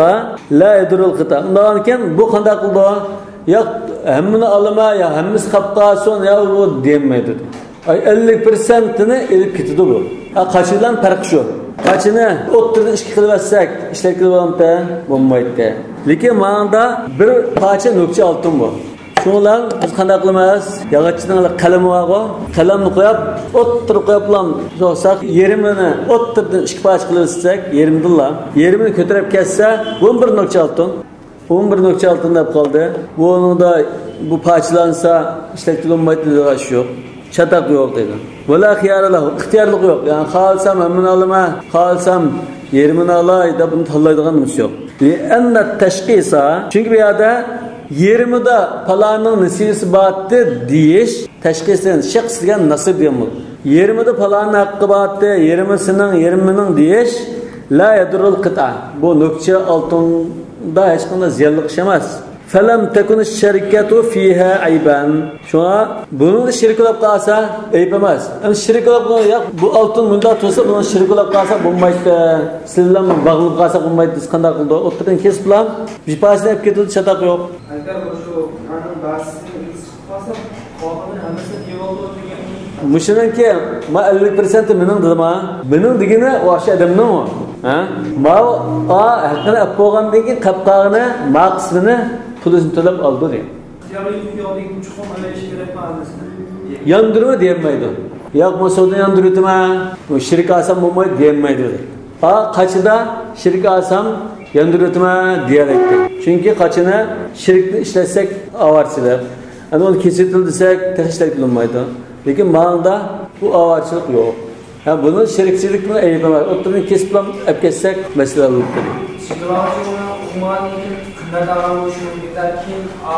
لا يضر القطعة. ئۇنداقكەن بۇ قانداق قىلىدۇ؟ يا ھەممىنى ئالىمەن، يا ھەممىسى قاپ قالسۇن، يا ئۇ دېيەلمەيدۇ. ئاي، ئەللىك پىرسەنتىنى ئېلىپ كېتىدۇ بۇ. ھە، قاچا بىلەن پەرقى شۇ. قاچىنى ئوتتۇرىدىن ئىككى قىلىۋەتسەك، ئىشلەتكىلى بولامتى؟ بولمايتتى. لېكىن ماڭدا بىر پارچە نۆكچە ئالتۇن بۇ. شۇنىڭ بىلەن بىز قانداق قىلىمىز؟ ياغاچچىنىڭ قەلىمى بارغۇ، قەلەمنى قويۇپ، ئوتتۇرا قويۇپلا سوقساق، يېرىمىنى ئوتتۇرىدىن ئىككى پارچە قىلىۋەتسەك، يېرىمدىنلا، يېرىمىنى كۆتۈرۈپ كەتسە، بۇمۇ بىر نۆكچە ئالتۇن. بۇمۇ بىر نۆكچە ئالتۇن دەپ قالدى. بۇنىڭدا بۇ پارچىلانسا، ئىشلەتكىلى بولمايدۇ دېگەن ئىش يوق. چاتاق يوق دەيدۇ. ولا خيار له، ئىختىيارلىق يوق. يەنى خالىسام ھەممىنى ئالىمەن، خالىسام يېرىمىنى ئالاي دەپ بۇنى تاللايدىغان نېمىسى يوق. لأن التشخيص، چۈنكى بۇ يەردە يېرىمىدا پالانىڭ نېسىۋىسى بارتتى دېيىش، تەشخىس دېگەن، شەخس دېگەن نەسىب دېگەن بولىدۇ. يېرىمىدا پالانىڭ ھەققى بارتتى، يېرىمى سېنىڭ، يېرىمى مېنىڭ دېيىش، لا يضر القطعة. بۇ نۆكچە ئالتۇندا ھېچقانداق زىيانلىق ئىش ئەمەس. فلم تكن الشركة فيها عيبا. شۇڭا بۇنىڭدا شېرىك بولۇپ قالسا ئەيىب ئەمەس. ئەمدى شېرىك بولۇپ قالغان، ياق، بۇ ئالتۇن مۇنداق تۇرسا، بۇنىڭ شېرىك بولۇپ قالسا بولمايتتى. سىز بىلەن باغلىنىپ قالسا بولمايتتى، دېسە قانداق قىلىدۇ؟ ئوتتۇرىدىن كېسىپلا بىر پارچىنى ئېلىپ كېتىدۇ، چاتاق يوق. ئەگەر مۇشۇ پۇلنىڭ بەزىسىنى ئىگىسى چىقىپ قالسا، قالغىنى ھەممىسىنى ئېلىۋالىدۇ دېگەن. مۇشۇنىڭكى، ما، ئەللىك پىرسەنتى مېنىڭ دېدىما؟ مېنىڭ دېگىنى ئاشۇ ئادەمنىڭ ئۇ. ھە؟ ماۋۇ، ئا، ھەققىنى ئەپ بولغاندىن كېيىن قاپ قالغىنى، ما قىسمىنى پۇلىنى تۆلەپ ئالىدۇ دېگەن. ياندۇرما دېيەلمەيدۇ. ياق، مەن سودا ياندۇرۇۋېتىمەن، شېرىك ئالسام بولمايدۇ دېيەلمەيدۇ. ھا، قاچىدا شېرىك ئالسام ياندۇرۇۋېتىمەن دېيەلەيتتى. چۈنكى قاچىنى شېرىكتە ئىشلەتسەك ئاۋارىچىلىق. ئەنە ئۇنى كېسىۋېتىل دېسەك، تېخى ئىشلەتكىلى بولمايدۇ. لېكىن ماڭدا بۇ ئاۋارىچىلىق يوق. ھە، بۇنى شېرىكچىلىكنىڭ ئەيىبى ئەمەس. ئوتتۇرىدىن كېسىپلا ئەپ كەتسەك، مەسىلە ھەل بولۇپ قالىدۇ. قىممەت ئالغان بولۇشى مۇمكىن، لېكىن، ئا،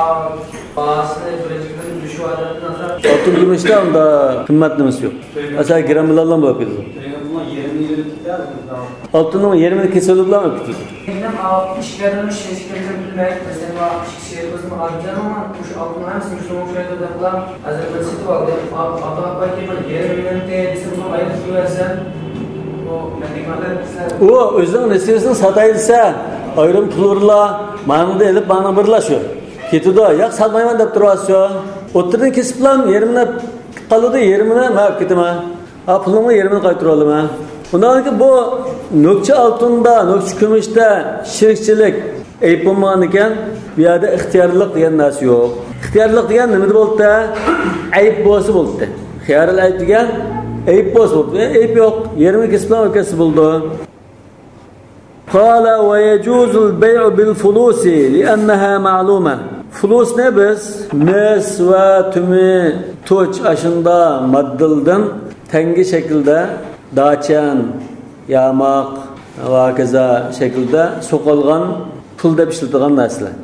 باھاسىنى بىرىنچى كۈنى ئۈلۈشۈۋاتىدۇ. ئالتۇن كۈمۈشتە ئۇنداق قىممەت نېمىسى يوق. مەسىلەن، گرام بىلەنلا بولۇپ كېتىدۇ. ئالتۇننىڭ يېرىمىنى كېسىۋېلىپلا ئۆلۈپ كېتىدۇ. ئۇ ئۆزىنىڭ نېسىۋىسىنى ساتاي دېسە، ئايرىم پۇل بېرىلا، ماڭىڭدا ئېلىپ، ماڭىڭ بېرىلا شۇ. كېتىدۇ، ياق، ساتمايمەن دەپ تۇرۇۋاتىسىز. ئوتتۇرىدىن كېسىپلا يېرىمىنى قالىدۇ، يېرىمىنى مەن ئېلىپ كېتىمەن. ھا، پۇلۇڭنى يېرىمىنى قايتۇرۇۋالىمەن. ئۇنداقكى بۇ نۆكچە ئالتۇندا، نۆكچە كۈمۈشتە شېرىكچىلىك ئەيىب بولمىغان ئىكەن، بۇ يەردە ئىختىيارلىق دېگەن نەرسە يوق. ئىختىيارلىق دېگەن نېمىدە بولدى؟ ئەيىب بولسا بولدى. خىيارىل ئەيىب دېگەن ئەيىب بولسا بولدى. ئەيىب يوق. يېرىمى كېسىپ بىلەن ئۆتكەزسە بولىدۇ. قال ويجوز البيع بالفلوس لأنها معلومة. فلوسنى بىز مىس ۋە تۈمى، تۇچ، ئاشۇنداق ماددىلىدىن تەڭگە شەكلىدە داچەن، ياماق ۋە ھاكازا شەكلىدە سوقۇلغان پۇل دەپ ئىشلىتىدىغان نەرسىلەر.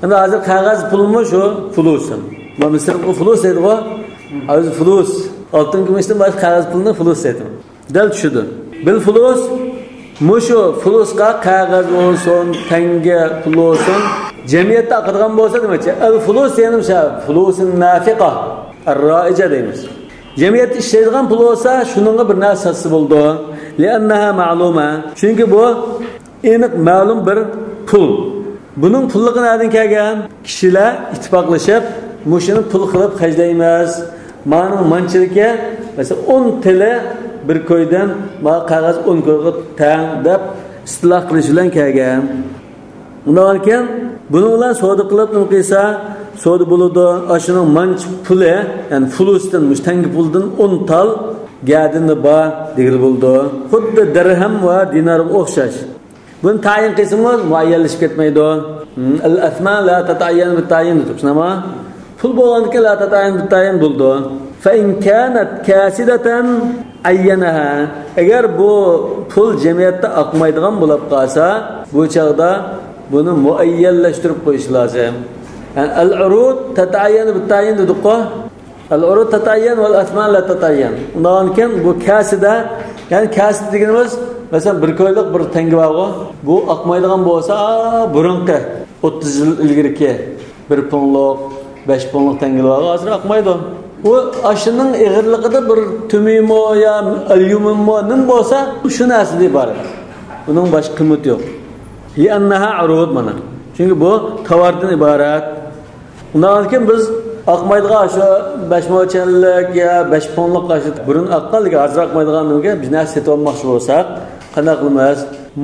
ئەمدى ھازىر قەغەز پۇلمۇ شۇ فلوس. مانا مىسىردا فلوس دەيدىغۇ. ھازىر فلوس، ئالتۇن كۈمۈشتىن باشقا قەغەز پۇلنى فلوس دەيدۇ. دەل چۈشىدۇ. بىل فلوس، مۇشۇ فلوسقا، قەغەز بولسۇن، تەڭگە پۇل بولسۇن، جەمئىيەتتە ئاقىدىغان بولسا دېمەكچى. ئەل فلوس دېگەننىم شۇ، فلوس نافىقە، ئەر رائىجە دەيمىز. جەمئىيەتتە ئىشلەيدىغان پۇل بولسا، شۇنىڭغا بىر نەرسە ساتسا بولىدۇ. لىئەننەھا مەلۇمە. چۈنكى بۇ ئېنىق مەلۇم بىر پۇل. بۇنىڭ پۇللۇقى نەدىن كەلگەن؟ كىشىلەر ئىتتىپاقلىشىپ، مۇشۇنى پۇل قىلىپ خەجلەيمىز. مانىڭ مانچىلىكى، مەسىلەن، ئون تىلى بىر كويدىن، ما قەغەز ئون كويغا تەڭ دەپ ئىستىلاھ قىلىش بىلەن كەلگەن. ئۇنداقكەن، بۇنىڭ بىلەن سودا قىلىپ نېمە قىلسا، سودا بولىدۇ. ئاشۇنىڭ مانچە پۇلى، يەنى فلوستىن، مۇشۇ تەڭگە پۇلدىن ئون تال گەدىنى بار دېگىلى بولىدۇ. خۇددى دىرھەم ۋە دىنارغا ئوخشاش. بۇنى تەيىن قىلسىڭىز، مۇئەييەنلىشىپ كەتمەيدۇ. ئەل ئەسما لا تەتەييەن بىتەيىن دېدۇق، شۇنداقمۇ؟ پۇل بولغاندىكىن لا تەتەييەن بىتەيىن بولىدۇ. فەئىن كانەت كاسىدەتەن ئەييەنەھا. ئەگەر بۇ پۇل جەمئىيەتتە ئاقمايدىغان بولۇپ قالسا، بۇ چاغدا بۇنى مۇئەييەنلەشتۈرۈپ قويۇش لازىم. يەنى ئەل ئۇرۇد تەتەييەن بىتەيىن دېدۇققۇ. ئەل ئۇرۇد تەتەييەن ۋەل ئەسما لا تەتەييەن. ئۇنداقكەن بۇ كاسىدە، يەنى كاسىدە دېگىنىمىز، مەسىلەن، بىر كويلۇق بىر تەڭگە بارغۇ، بۇ ئاقمايدىغان بولسا، بۇرۇنقى ئوتتۇز يىل ئىلگىرىكى بىر پۇڭلۇق، بەش پۇڭلۇق تەڭگىلەر بارغۇ، ھازىر ئاقمايدۇ. ئۇ ئاشۇنىڭ ئېغىرلىقىدا بىر تۈمىمۇ يا ئەليۇمىنمۇ نېمە بولسا، شۇ نەرسىدىن ئىبارەت. ئۇنىڭ باشقا قىممىتى يوق. لىئەننەھا ئۇرۇد مانا. چۈنكى بۇ تاۋاردىن ئىبارەت. ئۇنداقكەن بىز ئاقمايدىغان شۇ بەش موچەنلىك يا بەش پۇڭلۇق ئاشۇ بۇرۇن ئاققان، لېكىن ھازىر ئاقمايدىغان نېمىگە بىز نەرسە سېتىۋالماقچى بولساق، قانداق قىلىمىز؟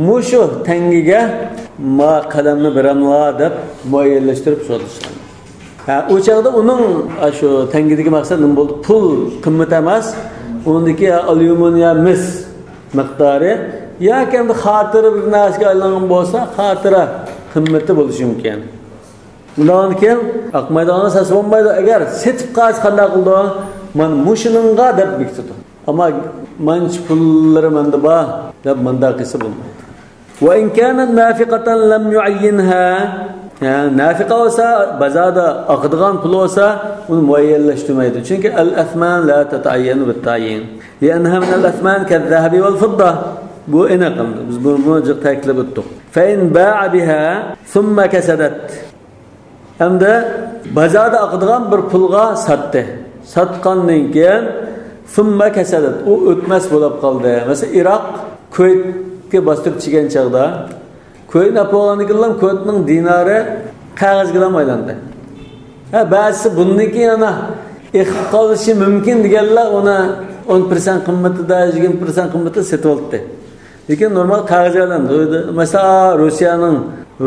مۇشۇ تەڭگىگە ما قەلەمنى بېرەملا دەپ مۇئەييەنلەشتۈرۈپ سودىشىدۇ. ھە، ئۇ چاغدا ئۇنىڭ، ئاشۇ تەڭگىدىكى مەقسەت نېمە بولدى؟ پۇل قىممىتى ئەمەس، ئۇنىڭدىكى يا ئاليۇمىن يا مىس مىقدارى ياكى ئەمدى خاتىرە بىر نەرسىگە ئايلانغان بولسا، خاتىرە قىممىتى بولۇشى مۇمكىن. ئۇنداقتىن كېيىن ئاقمايدىغانغا سەس بولمايدۇ. ئەگەر سېتىپ قالسا قانداق قىلىدۇ؟ مانا مۇشۇنىڭغا دەپ بېكىتىدۇ. ئەمما مانچە پۇللىرى مەندە بار دەپ مۇنداق قىلسا بولمايدۇ. وإن كانت نافقة لم يعينها. يەنى نافىقە بولسا، بازاردا ئاقىدىغان پۇل بولسا، ئۇنى مۇئەييەنلەشتۈرمەيدۇ. چۈنكى الأثمان لا تتعين بالتعيين. لأنها من الأثمان كالذهب والفضة. بۇ ئېنىق. بىز بۇنى، بۇنى جىق تەكىتلەپ ئۆتتۇق. فإن باع بها ثم كسدت. ئەمدى بازاردا ئاقىدىغان بىر پۇلغا ساتتى. ساتقاندىن كېيىن، ثم كسدت، ئۇ ئۆتمەس بولۇپ قالدى. مەسىلەن، ئىراق كۇۋەيتكە باستۇرۇپ چىگەن چاغدا، كۇۋەيتنى ئاپ بولغاندىن كېيىنلا كۇۋەيتنىڭ دىنارى قەغەزگىلا ئايلاندى. ھە، بەزىسى بۇندىن كېيىن يەنە ئېقىپ قالىشى مۇمكىن دېگەنلەر ئۇنى ئون پىرسەنت قىممىتىدا، يىگىرمە پىرسەنت قىممىتىدا سېتىۋالدى. لېكىن نورمال قەغەزگە ئايلاندى. مەسىلەن، روسىيەنىڭ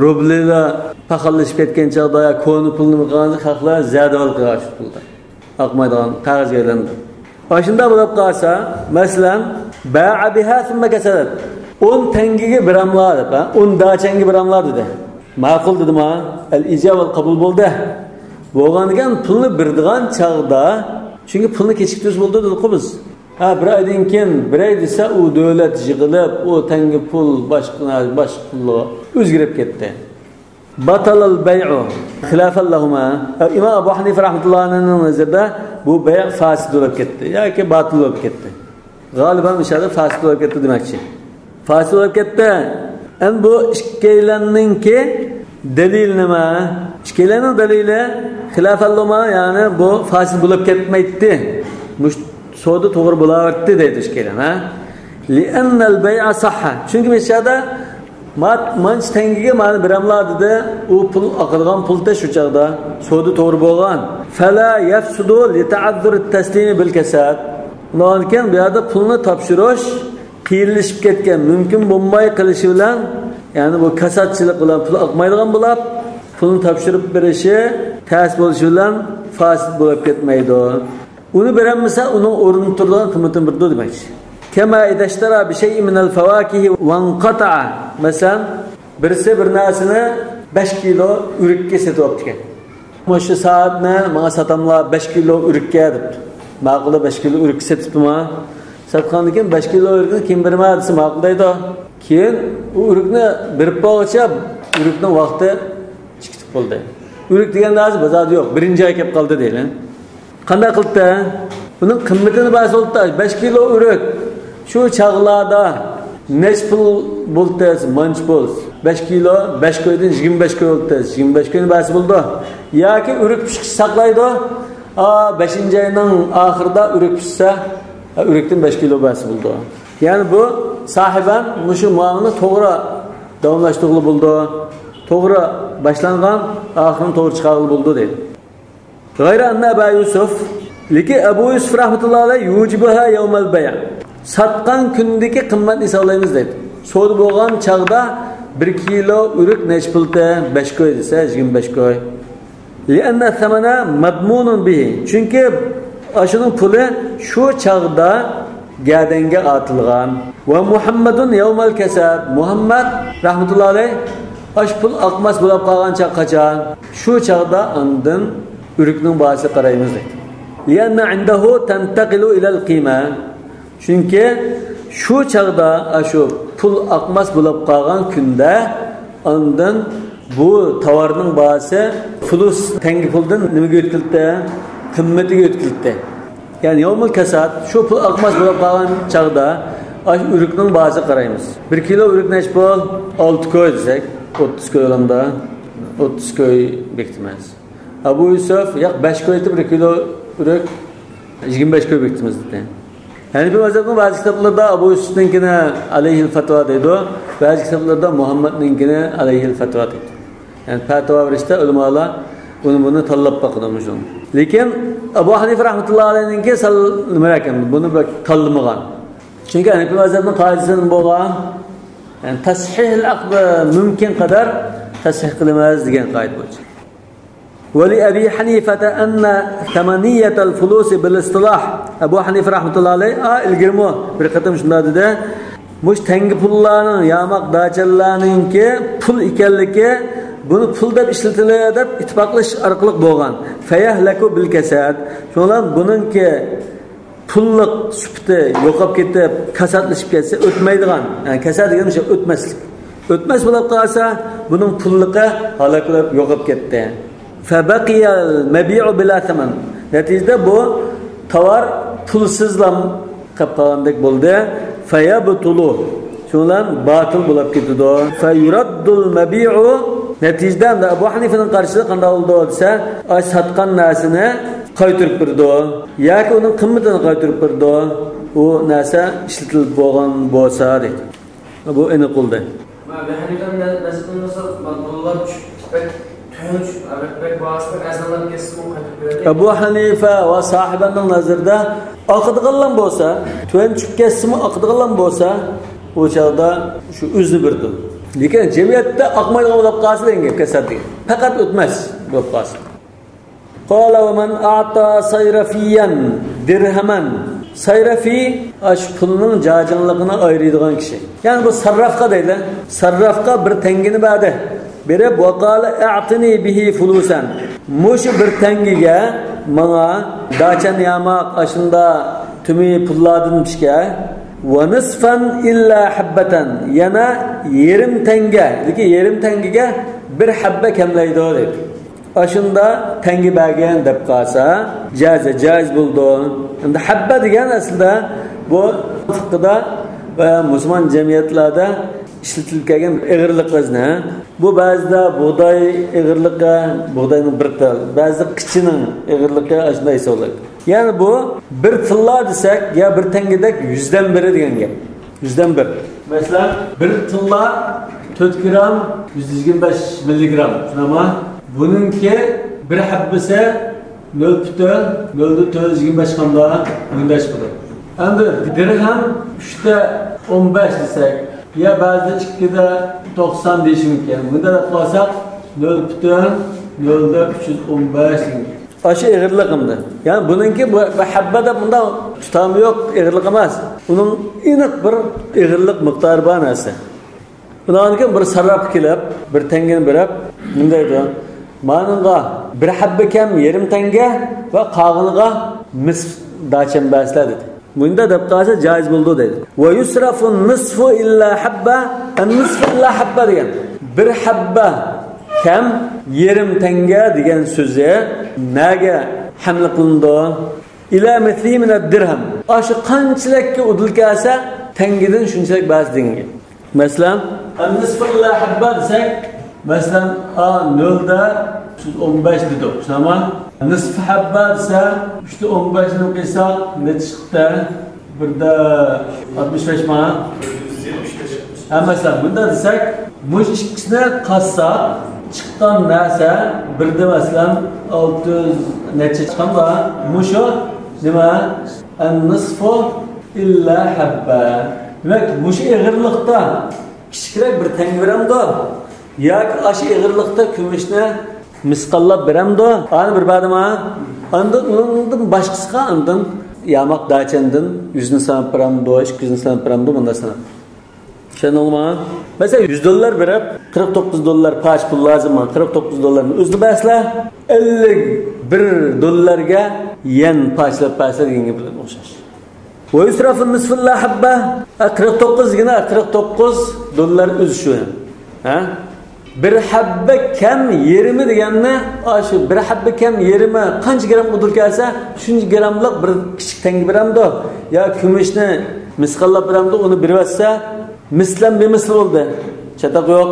روبلىدا پاخاللىشىپ كەتكەن چاغدا يا كونا پۇلنى قىلغان خەقلەر زەدە ئالغان شۇ پۇلدا. ئاقمايدىغان قەغەزگە ئايلاندى. ئاشۇنداق بولۇپ قالسا، مەسىلەن، باع بها ثم كسدت. ئون تەڭگىگە بېرەملا دەپ، ھە؟ ئون داچەنگە بېرەملا دېدى. ماقۇل دېدىما؟ ئەل ئىجاب ۋەل قابۇل بولدى. بولغاندىكىن پۇلنى بېرىدىغان چاغدا، چۈنكى پۇلنى كېچىكتۈرسە بولىدۇ دېدۇققۇ بىز. ھە، بىر ئايدىن كېيىن بېرەي دېسە، ئۇ دۆلەت يىغىلىپ، ئۇ تەڭگە پۇل باشقا، باشقا پۇلغا ئۆزگىرىپ كەتتى. بطل البيع خلافا لهما. ئىمام ئەبۇ ھەنىفە رەھمەتۇللاھى ئەلەيھىنىڭ نەزىرىدە بۇ بەيئ فاسىد بولۇپ كەتتى ياكى باتىل بولۇپ كەتتى. غالىبەن مۇشۇ يەردە فاسىد بولۇپ كەتتى دېمەكچى. فاسىد بولۇپ كەتتى. ئەمدى بۇ ئىككىيلەننىڭكى دەلىلى نېمە؟ ئىككىيلەننىڭ دەلىلى خىلافەللۇما، يەنى بۇ فاسىد بولۇپ كەتمەيتتى. مۇش-، سودا توغرا بولاۋەرتتى دەيدۇ ئىككىيلەن، ھە؟ لأن البيع صح. چۈنكى مۇشۇ يەردە ما-، مانچە تەڭگىگە مانا بېرەملا دېدى. ئۇ پۇل ئاقىدىغان پۇلتى شۇ چاغدا. سودا توغرا بولغان. فلا يفسد لتعذر التسليم بالكساد. ئۇنداقكەن بۇ يەردە پۇلنى تاپشۇرۇش قىيىنلىشىپ كەتكەن، مۇمكىن بولماي قېلىشى بىلەن يەنى بۇ كاساتچىلىق بىلەن پۇل ئاقمايدىغان بولۇپ، پۇلنى تاپشۇرۇپ بېرىشى تەس بولۇشى بىلەن فاسىد بولۇپ كەتمەيدۇ. ئۇنى بېرەلمىسە، ئۇنىڭ ئورنىدا تۇرىدىغان قىممىتىنى بېرىدۇ دېمەكچى. كما إذا اشترى بشيء من الفواكه وانقطع. مەسىلەن، بىرسى بىر نەرسىنى بەش كىلو ئۆرۈككە سېتىۋاپتىكەن. مۇشۇ سائەتنى ماڭا ساتاملا بەش كىلو ئۆرۈككە دەپتۇ. ماقۇلدا بەش كىلو ئۆرۈككە سېتىپتۇما؟ ساتقاندىن كېيىن بەش كىلو ئۆرۈكنى كېيىن بېرىمەن دېسە ماقۇل دەيدۇ. كېيىن ئۇ ئۆرۈكنى بېرىپ بولغۇچە ئۆرۈكنىڭ ۋاقتى چىقىپ بولدى. ئۆرۈك دېگەن ھازىر بازاردا يوق، بىرىنچى ئاي كېلىپ قالدى دەيلى. قانداق قىلدى؟ بۇنىڭ قىممىتىنى بەرسە بولدى، بەش كىلو ئۆرۈك. شۇ چاغلاردا نەچچە پۇل بولدى دېسە، مانچە پۇل. بەش كىلو، بەش كويدىن يىگىرمە بەش كوي بولدى دېسە، يىگىرمە بەش كوينى بەرسە بولىدۇ. ياكى ئۆرۈك پىشقىچە ساقلايدۇ. ئا، بەشىنچى ئاينىڭ ئاخىرىدا ئۆرۈك پىشسا، ئۆرۈكتىن بەش كىلو بەرسە بولىدۇ. يەنى بۇ ساھىبەن مۇشۇ مائامىلىنى توغرا داۋاملاشتۇرغىلى بولىدۇ. توغرا باشلانغان ئاخىرىنى توغرا چىقارغىلى بولىدۇ دەيدۇ. غير أن أبا يوسف، لېكىن ئەبۇ يۈسۈپ رەھمەتۇللا ئەلەيھ يوجىبۇھا يومەل بەيئ. ساتقان كۈندىكى قىممەتنى ھېسابلايمىز دەيدۇ. سودا بولغان چاغدا بىر كىلو ئۆرۈك نەچچە پۇلتى؟ بەش كوي دېسە، يىگىرمە بەش كوي. لأن الثمن مضمون به. چۈنكى ئاشۇنىڭ پۇلى شۇ چاغدا گەدەنگە ئارتىلغان. ومحمد يوم الكساد. مۇھەممەد رەھمەتۇللا ئەلەيھ ئاشۇ پۇل ئاقماس بولۇپ قالغان چاغ قاچان؟ شۇ چاغدا ئاندىن ئۆرۈكنىڭ باھاسىغا قارايمىز دەيدۇ. لأن عنده تنتقل إلى القيمة. چۈنكى شۇ چاغدا ئاشۇ پۇل ئاقماس بولۇپ قالغان كۈندە ئاندىن بۇ تاۋارنىڭ باھاسى فلۇس تەڭگە پۇلدىن نېمىگە ئۆتكۈلتى؟ قىممىتىگە ئۆتكۈلتى. يەنى يومۇل كاسات، شۇ پۇل ئاقماس بولۇپ قالغان چاغدا ئاشۇ ئۆرۈكنىڭ باھاسىغا قارايمىز. بىر كىلو ئۆرۈك نەچچە پۇل؟ ئالتە كوي دېسەك، ئوتتۇز كوي ئالامدا، ئوتتۇز كوي بېكىتىمىز. ئەبۇ يۈسۈپ، ياق، بەش كوي ئېيتىپ، بىر كىلو ئۆرۈك يىگىرمە بەش كوي بېكىتىمىز دېدى. ھەنىفىي مەزھەپنىڭ بەزى كىتابلىرىدا ئەبۇ يۈسۈپنىڭكىنى ئەلەيھىل فەتۋا دەيدۇ، بەزى كىتابلاردا مۇھەممەدنىڭكىنى ئەلەيھىل فەتۋا دەيدۇ. يەنى پەتىۋا بېرىشتە ئۆلىمالار ئۇنى بۇنى تاللاپ باقىدۇ مۇشۇ. لېكىن ئەبۇ ھەنىفە رەھمەتۇللا ئەلەيھنىڭكى سەل نېمىراق ئىكەن، بۇنى بەك تاللىمىغان. چۈنكى ھەنىفىي مەزھەبنىڭ قائىدىسى نېمە بولغان؟ يەنى تەسھىھىل ئەقدى مۇمكىن قەدەر تەسھىھ قىلىمىز دېگەن قائىدە بويىچە. ولأبي حنيفة أن ثمنية الفلوس بالاصطلاح. ئەبۇ ھەنىفە رەھمەتۇللا ئەلەيھ، ئا، ئىلگىرىمۇ بىر قېتىم شۇنداق دېدى. مۇشۇ تەڭگە پۇللارنىڭ، ياماق داچەنلەرنىڭكى پۇل ئىكەنلىكى، بۇنى پۇل دەپ ئىشلىتىلە دەپ ئىتتىپاقلىشىش ئارقىلىق بولغان. فيهلك بالكساد. شۇڭا بۇنىڭكى پۇللۇق سۈپىتى يوقاپ كېتىپ، كاساتلىشىپ كەتسە، ئۆتمەيدىغان، يەنى كاسات دېگەن شۇ ئۆتمەسلىك. ئۆتمەس بولۇپ قالسا، بۇنىڭ پۇللۇقى ھالاك بولۇپ يوقاپ كەتتى. فبقي المبيع بلا ثمن. نەتىجىدە بۇ تاۋار پۇلسىزلا قېلىپ قالغاندەك بولدى. فيبطل. شۇنىڭ بىلەن باتىل بولۇپ كېتىدۇ. فيرد المبيع. نەتىجىدە ئەمدى ئەبۇ ھەنىفىنىڭ قارىشىدا قانداق بولىدۇ دېسە، ئاي ساتقان نەرسىنى قايتۇرۇپ بېرىدۇ ياكى ئۇنىڭ قىممىتىنى قايتۇرۇپ بېرىدۇ، ئۇ نەرسە ئىشلىتىلىپ بولغان بولسا دەيدۇ. بۇ ئېنىق بولدى. مەن بۇ ھەنىفەنىڭ نە-، نەزىرىدە بولسا، دوللار چۈشۈپ بەك تۆۋەن چۈشۈپ، بەك، بەك باھاسى بەك ئەرزانلاپ كەتسىمۇ قايتۇرۇپ بېرەيلى. ئەبۇ ھەنىفە ۋە ساھىبەننىڭ نەزىرىدە ئاقىدىغانلا بولسا، تۆۋەن چۈشۈپ كەتسىمۇ ئاقىدىغانلا بولسا، ئۇ چاغدا شۇ ئۆزىنى بېرىدۇ. لېكىن جەمئىيەتتە ئاقمايدىغان بولۇپ قالسا دېگەن گەپ كەسەت دېگەن. پەقەت ئۆتمەس بولۇپ قالسا. قال ومن أعطى صيرفيا درهما. سايرافىي، ئاشۇ پۇلنىڭ جاجاڭلىقىنى ئايرىيدىغان كىشى. يەنى بۇ ساررافقا دەيلى. ساررافقا بىر تەڭگىنى بەردى. بېرىپ، وقال اعطني به فلوسا. مۇشۇ بىر تەڭگىگە ماڭا داچەن ياماق، ئاشۇندا تۈمى پۇللاردىن پىشكە. ونصفا إلا حبة. يەنە يېرىم تەڭگە، لېكىن يېرىم تەڭگىگە بىر ھەببە كەملەيدۇ دەيدۇ. ئاشۇندا تەڭگە بەرگىن دەپ قالسا، جازە، جائىز بولىدۇ. ئەمدى ھەببە دېگەن ئەسلىدە بۇ فىقىدا ۋە مۇسۇلمان جەمئىيەتلەردە ئىشلىتىلىپ كەلگەن ئېغىرلىق ۋەزنى. بۇ بەزىدە بۇغداي ئېغىرلىقى، بۇغداينىڭ بىر تال، بەزىدە قىچىنىڭ ئېغىرلىقى ئاشۇنداق ھېسابلىنىدۇ. يەنى بۇ بىر تىللا دېسەك يا بىر تەڭگە دېسەك يۈزدىن بىرى دېگەن گەپ. يۈزدىن بىر. مەسىلەن، بىر تىللا تۆت گرام يۈز يىگىرمە بەش مىللىگرام. شۇنداقمۇ؟ بۇنىڭكى بىر ھەببىسى نۆل پۈتۈن نۆل تۆت يۈز يىگىرمە بەش گرامدا مۇنداق چىقىدۇ. ئەمدى دىرھەم ئۈچتە ئون بەش دېسەك، يا بەزىدە ئىككىدە توقسان دېيىشى مۇمكىن. بۇنداق دەپ قالساق، نۆل پۈتۈن نۆلدە ئۈچ يۈز ئون بەش دېگەن. ئاشۇ ئېغىرلىق ئەمدى. يەنى بۇنىڭكى بۇ، بۇ ھەببە دەپ مۇنداق تۇتامى يوق، ئېغىرلىق ئەمەس. ئۇنىڭ ئېنىق بىر ئېغىرلىق مىقدارى بار نەرسە. ئۇنىڭدىن كېيىن بىر سەرراپقا كېلىپ، بىر تەڭگىنى بېرىپ، مۇنداق دەيدۇ. مانىڭغا بىر ھەببە كەم يېرىم تەڭگە ۋە قالغىنىغا نىسف داچەن بەرسىلە دېدى. مۇنداق دەپ قالسا جايىز بولىدۇ دەيدۇ. ويصرف النصف إلا حبة، النصف إلا حبة دېگەن. بىر ھەببە كەم يېرىم تەڭگە دېگەن سۆزى نەگە ھەملە قىلىنىدۇ؟ إلى مثله من الدرهم. ئاشۇ قانچىلىككە ئۇدۇل كەلسە، تەڭگىدىن شۇنچىلىك بەرسە دېگەن گەپ. مەسىلەن، النصف إلا حبة دېسەك، مەسىلەن، ئا، نۆلدە ئۈچ يۈز ئون بەش دېدۇق، شۇنداقمۇ؟ نىسف ھەببە دېسە، ئۈچتە ئون بەشنى قىلساق، نەچچە چىقتى؟ بىردە ئاتمىش بەش ما؟ ھە، مەسىلەن، بۇنداق دېسەك، مۇشۇ ئىككىسىنى قاتساق، چىققان نەرسە بىردە، مەسىلەن، ئالتە يۈز نەچچە چىققان بار. مۇشۇ نېمە؟ النصف إلا حبة. دېمەك، مۇشۇ ئېغىرلىقتا كىچىكرەك بىر تەڭگە بېرەمدۇ؟ ياكى ئاشۇ ئېغىرلىقتا كۈمۈشنى مىسقاللاپ بېرەمدۇ؟ ئانى بىر بەردىما؟ ئاندىن ئۇنىڭدىن باشقىسىغا ئاندىن ياماق داچەندىن يۈزنى ساناپ بېرەمدۇ، ئىككى يۈزنى ساناپ بېرەمدۇ، بۇنداق ساناپ. چۈشەندىڭلارمۇ؟ مەسىلەن، يۈز دوللار بېرىپ، قىرىق توققۇز دوللار پاچ پۇل لازىم، قىرىق توققۇز دوللارنى ئۆزىنى بەرسىلە، ئەللىك بىر دوللارغا يەن پاچىلاپ بەرسىلە دېگەنگە بىلەن ئوخشاش. ويصرف النصف إلا حبة. ئە، قىرىق توققۇز دېگىنى، ئە، قىرىق توققۇز دوللار ئۆزى شۇ. ھە؟ بىر ھەببە كەم يېرىمى دېگەننى، ئاشۇ بىر ھەببە كەم يېرىمى قانچە گرام ئۇدۇل كەلسە، شۇنچە گراملىق بىر كىچىك تەڭگە بېرەمدۇ؟ يا كۈمۈشنى مىسقاللاپ بېرەمدۇ، ئۇنى بېرىۋەتسە، مىسلەن بىمىسلى بولدى. چاتاق يوق.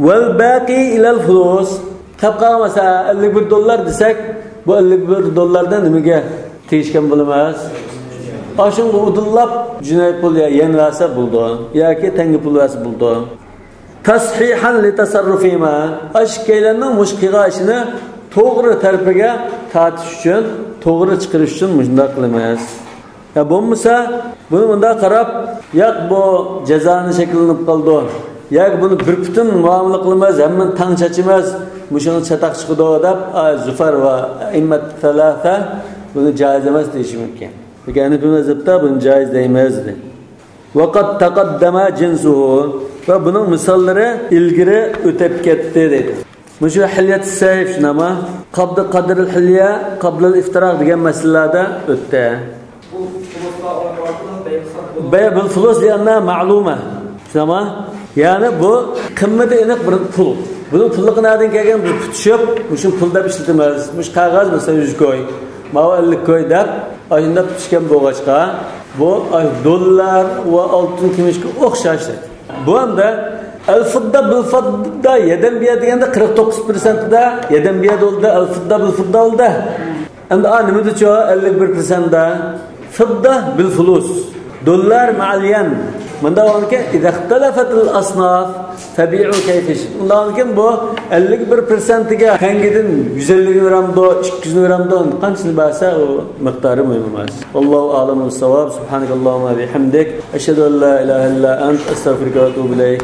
والباقي إلى الفلوس. قاپ قالغان مەسىلەن، ئەللىك بىر دوللار دېسەك، بۇ ئەللىك بىر دوللاردا نېمىگە تېگىشكەن بولىمىز؟ ئاشۇنىڭغا ئۇدۇللاپ جۈنەي پۇل يا يەن بەرسە بولىدۇ، ياكى تەڭگە پۇل بەرسە بولىدۇ. تصحيحا لتصرفهما. ئاشۇ ئىككىيلەننىڭ مۇشۇ قىلغان ئىشىنى توغرا تەرىپىگە تارتىش ئۈچۈن، توغرا چىقىرىش ئۈچۈن مۇشۇنداق قىلىمىز. يا بولمىسا، بۇنى مۇنداق قاراپ، ياق، بۇ جازانى شەكىللىنىپ قالىدۇ، ياكى بۇنى بىر پۈتۈن مۇئامىلە قىلىمىز، ھەممىنى تەڭ چاچىمىز، مۇشۇنىڭ چاتاق چىقىدۇ دەپ، ئا، زۇفەر ۋە ئەئىممەت سەلاسە بۇنى جائىز ئەمەس دېيىشى مۇمكىن. لېكىن ھەنىفىي مەزھەبتە بۇنى جائىز دەيمىز دېدى. وقد تقدم جنسه. ۋە بۇنىڭ مىساللىرى ئىلگىرى ئۆتۈپ كەتتى دەيدۇ. مۇشۇ ھىليەتۇ سەيف شۇنداقمۇ؟ قبض قدر الحلية قبل الافتراق دېگەن مەسىلىلەردە ئۆتتى. بۇ فۇلۇسقا ئالاقىدار بەيئ بىل فۇلۇس لىئەننەھا مەلۇمە. شۇنداقمۇ؟ يەنى بۇ قىممىتى ئېنىق بىر پۇل. بۇنىڭ پۇللۇقى نەدىن كەلگەن؟ بىز پۈتۈشۈپ، مۇشۇ پۇل دەپ ئىشلىتىمىز. مۇشۇ قەغەز مەسىلەن يۈز كوي، ماۋۇ ئەللىك كوي دەپ، ئاشۇنداق پۈتۈشكەن بولغاچقا، بۇ، ئاي، دوللار ۋە ئالتۇن كۈمۈشكە ئوخشاش. بۇ ئەمدى ئەل فىددا بىل فىددا يەدەن بىيە دېگەندە قىرىق توققۇز پىرسەنتتە يەدەن بىيە بولدى، ئەل فىددا بىل فىددا بولدى. ئەمدى ئا نېمىدىچۇ ئەللىك بىر پىرسەنتتە؟ فىددا بىل فۇلۇس. دوللار مەئەل يەن. مۇنداق بولغانكەن، إذا اختلفت الأصناف فبيعوا كيف شئتم. ئۇنداق بولغانكەن، بۇ ئەللىك بىر پىرسەنتىگە تەڭگىدىن يۈز ئەللىكنى بېرەمدۇ، ئىككى يۈزنى بېرەمدۇ، قانچىنى بەرسە، ئۇ مىقدارى مۇھىم ئەمەس. والله أعلم بالصواب. سبحانك اللهم وبحمدك، أشهد أن لا إله إلا أنت، أستغفرك وأتوب إليك.